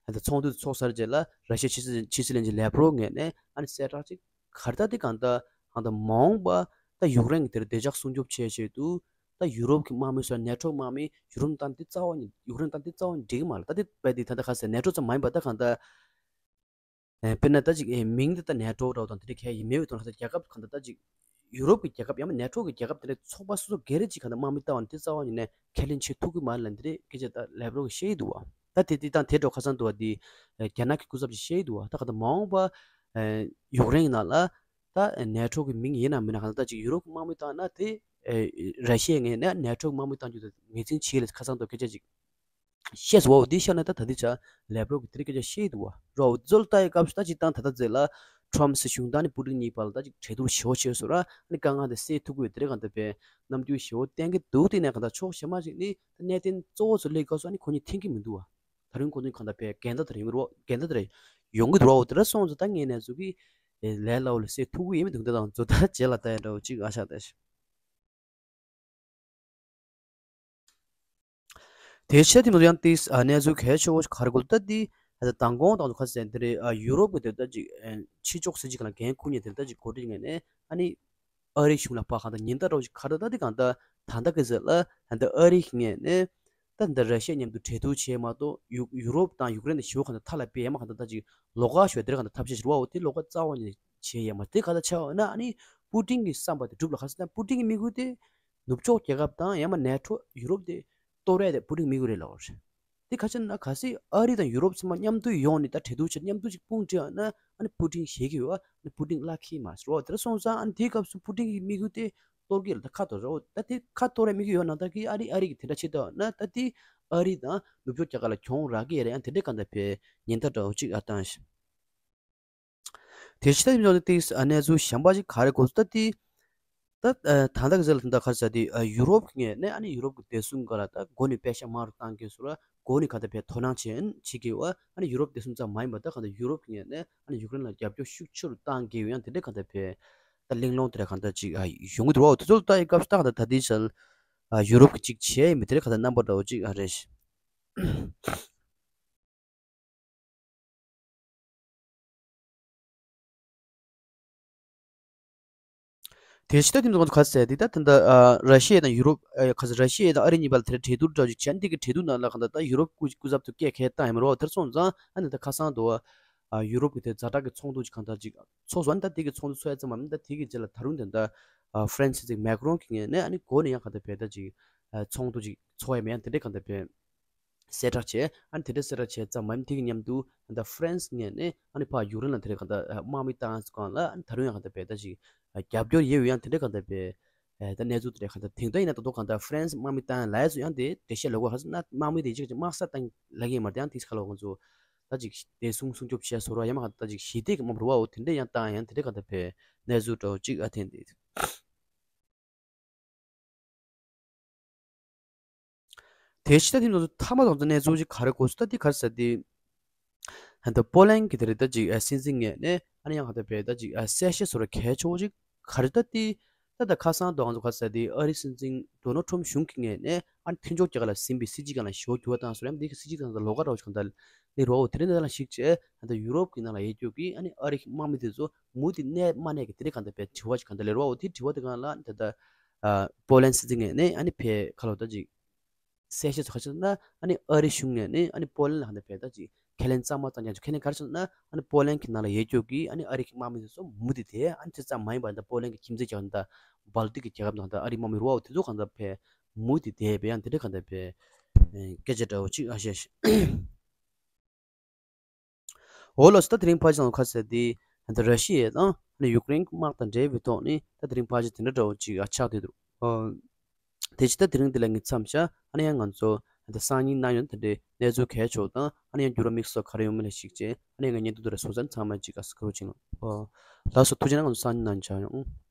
ད་ཚོགས་འདུ་ཚོགས་ཚར་རྗེས་ལ་ར་ཤི་ཡའི་ཕྱི་སྲིད་ཕྱི་སྲིད་བློན་ཆེན་ལེབ་རོབ་ངོས་ནས་ཨ་ནི་གསལ་བསྒྲགས་ཅིག་ག་རེ་ད་དེ་གང་ལྟར་གང་ལྟར་མ་འོངས་པ་ད་ཡུཀ་རེན་གྱི་དེར་བདེ་འཇགས་སྲུང་སྐྱོབ་བྱེད་ཆེད་དུ་ད་ཡུ་རོབ་ཀྱི་དམག་མི་སོགས་ནེ་ཊོ་དམག་མི་ཡུ་རོབ་བཏང་དེ་རྩ་བ་ཉིད་ཡུཀ་རེན་བཏང་དེ་རྩ་བ་ཉིད་འགྲིག་གི་མ་རེད། ད་དེ་བས་དེ་ད་ལྟ་ག་ཟེར་ནེ་ཊོ་ཙམ་མ་ཡིན་པ་ད་གང་ལྟར་ཨེ་དཔེར་ན་ད་ཅིག་ཨེ་མིང་འདི་ད་ནེ་ཊོ་འདྲ་བོ་དང་དེ་འདྲ་གལ་ཡིན་མེད་པའི་དོན་ལ་ད་རྒྱལ་ཁབ་གང་ལྟར་ད་ཅིག་ཡུ་རོབ་ཀྱི་རྒྱལ་ཁབ་ཡང་ན་ནེ་ཊོ་གི་རྒྱལ་ཁབ་དེ་འདྲའི་ཚོགས་པ་སོ་སོ་སྒེར་གཅིག་གང་ལྟར་དམག་མི་བཏང་བ་ནི་དེ་རྩ་བ་ཉིད་ནས་ཁས་ལེན་བྱེད་ཐུབ་ཀྱི་མ་རེད་ལབ་འདི་འདྲའི་སྐད་ཆ་ད་ལེབ་རོབ་ཀྱིས་བཤད་ཀྱི་འདུག་བ། ད་དེ་དེ་དང་དེ་འདྲ་ཁ་སང་འདུག་བ་འདི་ཨེ་རྒྱ་ནག་གི་སྐུ་ཚབ་ཅིག་བཤད་ཀྱི་འདུག་བ། ད་གང་ལྟར་མ་འོངས་པ་ཨེ་ཡུཀ་རེན་གྱི་ནང་ལ་ད་ནེ་ཊོ་གི་མིང་ཡིན་ན་མིན་ན་གང་ལྟར་ད་ཅིག་ཡུ་རོབ་ཀྱི་དམག་མི་བཏང་ན་དེ་ཨེ་ར་ཤི་ཡའི་ངོས་ནས་ནེ་ཊོ་གི་དམག་མི་བཏང་རྒྱུ་དེ་ངོས་འཛིན་བྱེད་ལ་ཁ་སང་འདུག་སྐད་ཆ་ཅིག་ཤེས་སོ། འོ་འདི་ཤར་ན་ད་ད་འདི་ཆ་ལེབ་རོབ་ཀྱི་དེ་རིང་སྐད་ཆ་བཤད་འདུག་བ། རོ་འོ་འདི་ཚོ་ལ་ལྟ་ཡི་སྐབས་སུ་ད་སྤྱིར་བཏང་ད་ལྟ་ཚེ་ལ་ཊམ་སྲིད་གཞུང་དང་ནི་པུ་ཏིན་གཉིས་བར་ལ་ད་ཅིག་གྲོས་བསྡུར་ཞེ་པོ་བྱས་སོང་ར་ནི་དཀའ་ངལ་དེ་སེལ་ཐུབ་ཀྱི་ཡོད་དེ་རིང་གང་ལྟར་བས་རྣམ་འགྱུར་ཞེ་པོ་བསྟན་གྱི་འདུག་དེ་ནས་གང་ལྟར་ཕྱོགས་གཞན་མ་ཞིག་ནི་ད་གནད་དོན་གཙོ་བོ་ཚོ་སླེབས་སྐབས་སུ་ཨ་ནི་ཁོ་གཉིས་མཐུན་གྱི་མི་འདུག་བ། ད་རིང་ཁོ་ཚོ་གང་ལྟར་བས་འགལ་ཟླ་དེ་རེད་ཡོང་གི་རེད་བ། འགལ་ཟླ་དེ་རེད་ཡོང་གི་འདུག་བ། འོ་དེ་འདྲ་སོང་ཚོ་ད་ངས་ནས་ཚོ་གི་ལས་སླ་བོ་ལ་སེལ་ཐུབ་ཀྱི་ཡིན་མི་འདུག་འདི་དང་ཚོ་ད་རྗེས་ལ་ལྟ་ཡ་འདྲ་བོ་ཅིག་ཨ་ཤ་ད་ཤ། དེ་བྱས་དེ་མ་ཡང་ཏིས་ཨ་གནས་ཚུལ་གལ་ཆེ་བོ་ཞིག་ག་རེ་གོ་ད་དེ་ཨ་ད་མདང་དགོང་དང་ཁ་སང་དེ་རེད། ཨ་ཡུ་རོབ་ཀྱི་དེ་ད་ཅིག་ཨ་ཕྱི་ཕྱོགས་སྲིད་ཇུས་ཁང་ལ་འགན་འཁུར་མཁན་དེ་ད་ཅིག་གོ་སྒྲིག་ངས་ནས་ཨ་ནི་ཨ་རིའི་གཞུང་ལ་ཕར་གང་ལྟར་ཉེན་བརྡ་འདྲ་བོ་ཞིག་ག་རེ་ད་དེ་གང་ལྟར་ད་ལྟ་གི་ཟེར་ལ་ད་ལྟ་ཨ་རིའི་ངས་ནས་ད་འདི་ར་ཤི་ཡ་མཉམ་དུ་གྲོས་བསྡུར་བྱས་མ་གཏོགས་ཡུ་ཡུ་རོབ་དང་ཡུཀ་རེན་དང་ཞི་བོ་གང་ལྟར་མཐའ་ལ་སྤེལ་ཡ་མ་གང་ལྟར་ད་ཅིག་ལོགས་ཀ་ཞོ་དེར་གང་ལྟར་ཐབས་ཤེས་ཞིག་རེད་བ། འོ་དེ་ལོགས་ཀ་རྩ་བ་ནས་བྱས་ཡ་མ་དེ་ག་ལ་ཆགས་འོ་ན་ཨ་ནི་པུ་ཏིན་གྱི་བསམ་པ་དེ་འགྲུབ་ལ་ག་ཟེར་ན་པུ་ཏིན་གྱི་དམིགས་ཡུལ་དེ་ནུབ་ཕྱོགས་རྒྱལ་ཁབ་དང་ཡང་མ་ནེ་ཊོ་ཡུ་རོབ་དེ་གཏོར་ཡ་དེ་པུ་ཏིན་དམིགས་ཡུལ་རེད་ལབ་པ་རེད། དེ་ག་ཅི་ན་གལ་སྲིད་ཨ་རི་དང་ཡུ་རོབ་ཚང་མ་མཉམ་དུ་ཡོང་ནས་ད་གྲོས་བསྡུར་བྱས་མཉམ་དུ་ཅིག་དཔུང་སྒྲིག་ཡོད་ན་ཨ་ནི་པུ་ཏིན་ཞེད་ཀྱི་ཡོད། ཨ་ནི་པུ་ཏིན་བརླག་གི་མ་རེད་བ། དེ་འདྲ་སོང་ཙང་ཨ་ནི་དེའི་སྐབས་སུ་པུ་ཏིན་གྱི་དམིགས་ཡུལ་དེ་གཏོར་གྱི་ལ་ད་ཁ་གཏོར་རོགས་ད་དེ་ཁ་གཏོར་ར་དམིགས་ཡུལ་ཡོད་ན་ད་གི་ཨ་རི་ཨ་རི་གི་དེ་འདྲ་བྱེད་ཐུབ་ན་ད་དེ་ཨ་རི་དང་ནུབ་ཕྱོགས་རྒྱལ་ཁབ་ལ་གྱོང་རག་གི་རེད། ཨ་དེ་འདྲ་གང་ལྟར་བས་ཉེན་བརྡ་འདྲ་བོ་ཅིག་ཨ་བཏང་ཞིང་། དེ་ཕྱི་ད་ཡིན་ཙང་ཏིས་ཨ་གནས་ཚུལ་གཞན་པ་ཞིག་ག་རེ་གོ་ད་དེ། ད་ད་ལྟ་གི་ཟེར་ལ་ད་ལྟ་ག་རེ་ཟེར་དེ་ཡུ་རོབ་ཀྱི་ངོས་ནས་ཨ་ནི་ཡུ་རོབ་ཀྱི་བདེ་སྲུང་སྒང་ལ་ད་འགོ་ནས་པེ་ཤ་མང་རུ་བཏང་གི་སོ་ར་འགོ་ནས་ག་ད་བས་དོ་སྣང་བྱེད་བྱེད་ཀྱི་ཡོད། ཨ་ནི་ཡུ་རོབ་བདེ་སྲུང་ཙམ་མ་ཡིན་པ་ད་ག་ད་ཡུ་རོབ་ཀྱི་ངོས་ནས་ཨ་ནི་ཡུཀ་རེན་ལ་རྒྱབ་སྐྱོར་ཤུགས་ཆེ་རུ་བཏང་གི་ཡོད། ཡང་དེ་འདྲ་ག་ད་བས་ད་གླེང་སློང་དེ་འདྲ་ག་ད་ཅིག་ཨ་ཡོང་གི་འདུག་བ། དེ་ཚོ་ལ་ལྟ་ཡི་སྐབས་སུ་ད་ག་ད་ད་དེ་ཚོ་ལ་ཡུ་རོབ་ཀྱི་ཅིག་བྱས་ཡིན་མི་དེ་འདྲ་ག་ད་རྣམ་པ་འདྲ་བོ་ཅིག་ཨ་རེད། དེ་ཕྱི་ད་དེ་ཚོ་ག་ཚོད་ཟེར་དེ་ད་དེ་འདྲ་ཨ་ར་ཤི་ཡ་དང་ཡུ་རོབ་ཨ་ག་ཚོད་ར་ཤི་ཡ་དང་ཨ་རི་གཉིས་བར་ལ་དེ་འདྲ་གྲོས་བསྡུར་འདྲ་བོ་ཅིག་བྱས། འདི་གི་གྲོས་བསྡུར་ནང་ལ་གང་ལྟར་ད་ཡུ་རོབ་སྐུ་སྐུ་ཚབ་ཚོ་སྐད་ཁས་བཏང་ཡ་མ་རེད་བ། དེར་སོང་ཙང་ཨ་ནི་ད་ཁ་སང་དུ་ཨ་ཡུ་རོབ་ཀྱི་དེ་ཛ་དྲག་གི་ཚོགས་འདུ་ཅིག་གང་ལྟར་ཅིག་ཚོགས་སོང་། ཨ་ནི་ད་དེ་གི་ཚོགས་འདུ་ཚོགས་ཡ་ཙམ་མ་ཡིན། ད་དེ་གི་རྗེས་ལ་ད་རུང་དེ་འདྲ་ཨ་ཧྥ་རན་སི་ཅིག་མེག་རོན་གྱི་ངོས་ནས་ཨ་ནི་འགོ་ནས་ཡང་གང་ལྟར་བས་ད་ཅིག་ཨ་ཚོགས་འདུ་ཅིག་ཚོགས་ཡ་མེད། ཡང་དེ་འདྲ་གང་ལྟར་བས། གསལ་བསྒྲགས་བྱས། ཨ་ནི་དེ་འདྲའི་གསལ་བསྒྲགས་བྱས་ཙམ་མ་ཡིན། དེ་གི་མཉམ་དུ་ད་ཧྥ་རན་སི་ངོས་ནས་ཨ་ནི་ཕར་ཡུཀ་རེན་ལ་དེ་འདྲའི་གང་ལྟར་དམག་མི་བཏང་སྒང་ལ་ཨ་ནི་ད་རུང་ཡང་གང་ལྟར་བས་ད་ཅིག་རྒྱབ་སྐྱོར་ཡོད་ཡང་དེ་འདྲའི་གང་ལྟར་བས། ཨ་ད་གནས་ཚུལ་དེ་འདྲའི་གང་ལྟར་དེང་དུས་ཡིན་ན་ད་དུང་གང་ལྟར་ཧྥ་རན་སི་དམག་མི་བཏང་ཡ་ལ་ཡ་ཚོ་ཡང་དེ་འགྲེལ་བཤད་ལབ་དགོས། ཧ་ཟེར་ན་དམག་མི་དེ་གཅིག་གཅིག་དམག་ས་བཏང་ལབ་ཀྱི་མ་རེད། ཡང་དེ་ཁ་ལོ་ང་ཚོ་ད་ཅིག་དེ་སྲུང་སྲུང་སྐྱོབ་བྱས་བཟོ་འདྲ་ཡང་མ་གང་ལྟར་ཅིག་ཞི་བདེ་གི་དམག་མི་རེད་བ། འོ་དེ་འདྲའི་ཡང་བཏང་ཡང་དེ་འདྲའི་གང་ལྟར་བས་གནས་ཚུལ་འདྲ་བོ་གཅིག་ཨ་ཐེན་དེ། དེ་ཕྱི་ད་དེ་ཚོ་མཐའ་མ་དང་ཚོ་གནས་ཚུལ་ཅིག་ག་རེ་གོ་སོང་། ད་དེ་ག་རེ་ཟེར་དེ། ཧན་ད་པོ་ལན་གྱི་དེ་རེད་ད་ཅིག་ཨ་སྲིད་འཛིན་ངོས་ནས་ཨ་ནི་ཡང་ག་ད་བས་ད་ཅིག་ཨ་གསལ་བཤད་བཟོ་འདྲ་གལ་ཆེ་བོ་ཅིག་ག་རེ་ད་དེ། ད་ད་ཁ་སང་དང་ཚོ་ག་ཟེར་དེ་ཨ་རི་སྲིད་འཛིན་ཌོ་ནལ་ཊམ་གཞུང་གི་ངོས་ནས་ཨ་ནི་མཐུན་ཕྱོགས་རྒྱལ་ཁབ་ལ་ཟིན་པའི་སྲིད་ཇུས་སྒང་ལ་ཞེ་པོ་འགྱུར་བ་བཏང་སོང་། ཡང་དེ་གི་སྲིད་ཇུས་སྒང་ལ་ལོགས་ཀ་འདྲ་བོ་ཞིག་གང་ད་ལེ་རོ། དེ་རིང་འདི་ལ་ཞིག་བྱས་ད་ད་ཡུ་རོབ་ཀྱི་ནང་ལ་ཡོད་རྒྱུ་གི་ཨ་ནི་ཨ་རི་གི་དམག་མི་དེ་ཚོ་མུ་མཐུད་གནས་མ་གནས་ཀྱི་དེ་རིང་གང་ད་བས་དྲི་བ་ཞིག་གང་ད་ལེ་རོ། དེ་དྲི་བ་དེ་སྒང་ལ་ད་ད་ཨ་པོ་ལན་སྲིད་འཛིན་ངོས་ནས་ཨ་ནི་ཕེ་ཁ་ལོ་ད་ཅིག་གསལ་བཤད་ཚོ་ག་རེ་བྱས་ན་ཨ་ནི་ཨ་རི་གཞུང་ངོས་ནས་ཨ་ནི་པོ་ལན་ལ་ཧ་ན་བས་ད་ཅིག་ཁས་ལེན་གཙང་མ་གཙང་རྐྱང་བྱས། ཁས་ལེན་ག་རེ་བྱས་ན་ཨ་ནི་པོ་ལན་གྱི་ནང་ལ་ཡོད་རྒྱུ་གི་ཨ་ནི་ཨ་རི་གི་དམག་མི་ཚོ་མུ་མཐུད་དེ་ཨ་ནི་དེ་ཙམ་མ་ཡིན་པར་ད་པོ་ལན་གྱི་ཁྱིམ་མཚེས་རྒྱལ་ཁབ་ད་བལ་ཏིག་གི་རྒྱལ་ཁབ་ནང་ད་ཨ་རི་དམག་མི་རུ་བ་དེ་ཚོ་གང་ད་བས་མུ་མཐུད་དེ་བས་ཡང་དེ་འདྲ་གང་ད་བས་སྐད་ཆ་འདྲ་བོ་ཅིག་ཨ་བཤད་ཤག་འོ་ལགས་སོ། ད་དེ་རིང་ཕལ་ཆེར་ཁ་གསལ་དེ་ད་ར་ཤི་ཡ་དང་ཨ་ནི་ཡུཀ་རེན་གྱི་དམག་དང་འབྲེལ་བའི་ཐོག་ནས་ད་དེ་རིང་ཕལ་ཆེར་དེ་འདྲ་འདྲ་བོ་ཅིག་ཨ་ཆགས་བསྡད་འདུག་ཨ་དེ་ཕྱི་ད་དེ་རིང་འདི་ལ་ངས་མཚམས་བཞག་ཨ་ནི་ཡང་ང་ཚོ་ད་སང་ཉིན་གནངས་ཉིན་དེ་འདྲའི་གནས་ཚུལ་གལ་ཆེ་བ་དང་ཨ་ནི་ཡང་འགྱུར་བ་དམིགས་བསལ་ག་རེ་ཡོང་མིན་ལ་གཞིགས་བྱས་ཨ་ནི་ཡང་ངས་བརྙན་ཐུང་དེ་ར་སོང་ཙང་ཚང་མ་ཅིག་ཨ་སི་ཁ་རུ་ཅིང་ལ། ཨོ་ལགས་སོ། ཐུགས་རྗེ་གནང་། ང་ཚོ་སང་ཉིན་གནངས་ཉིན་མཇལ་ཡོང་།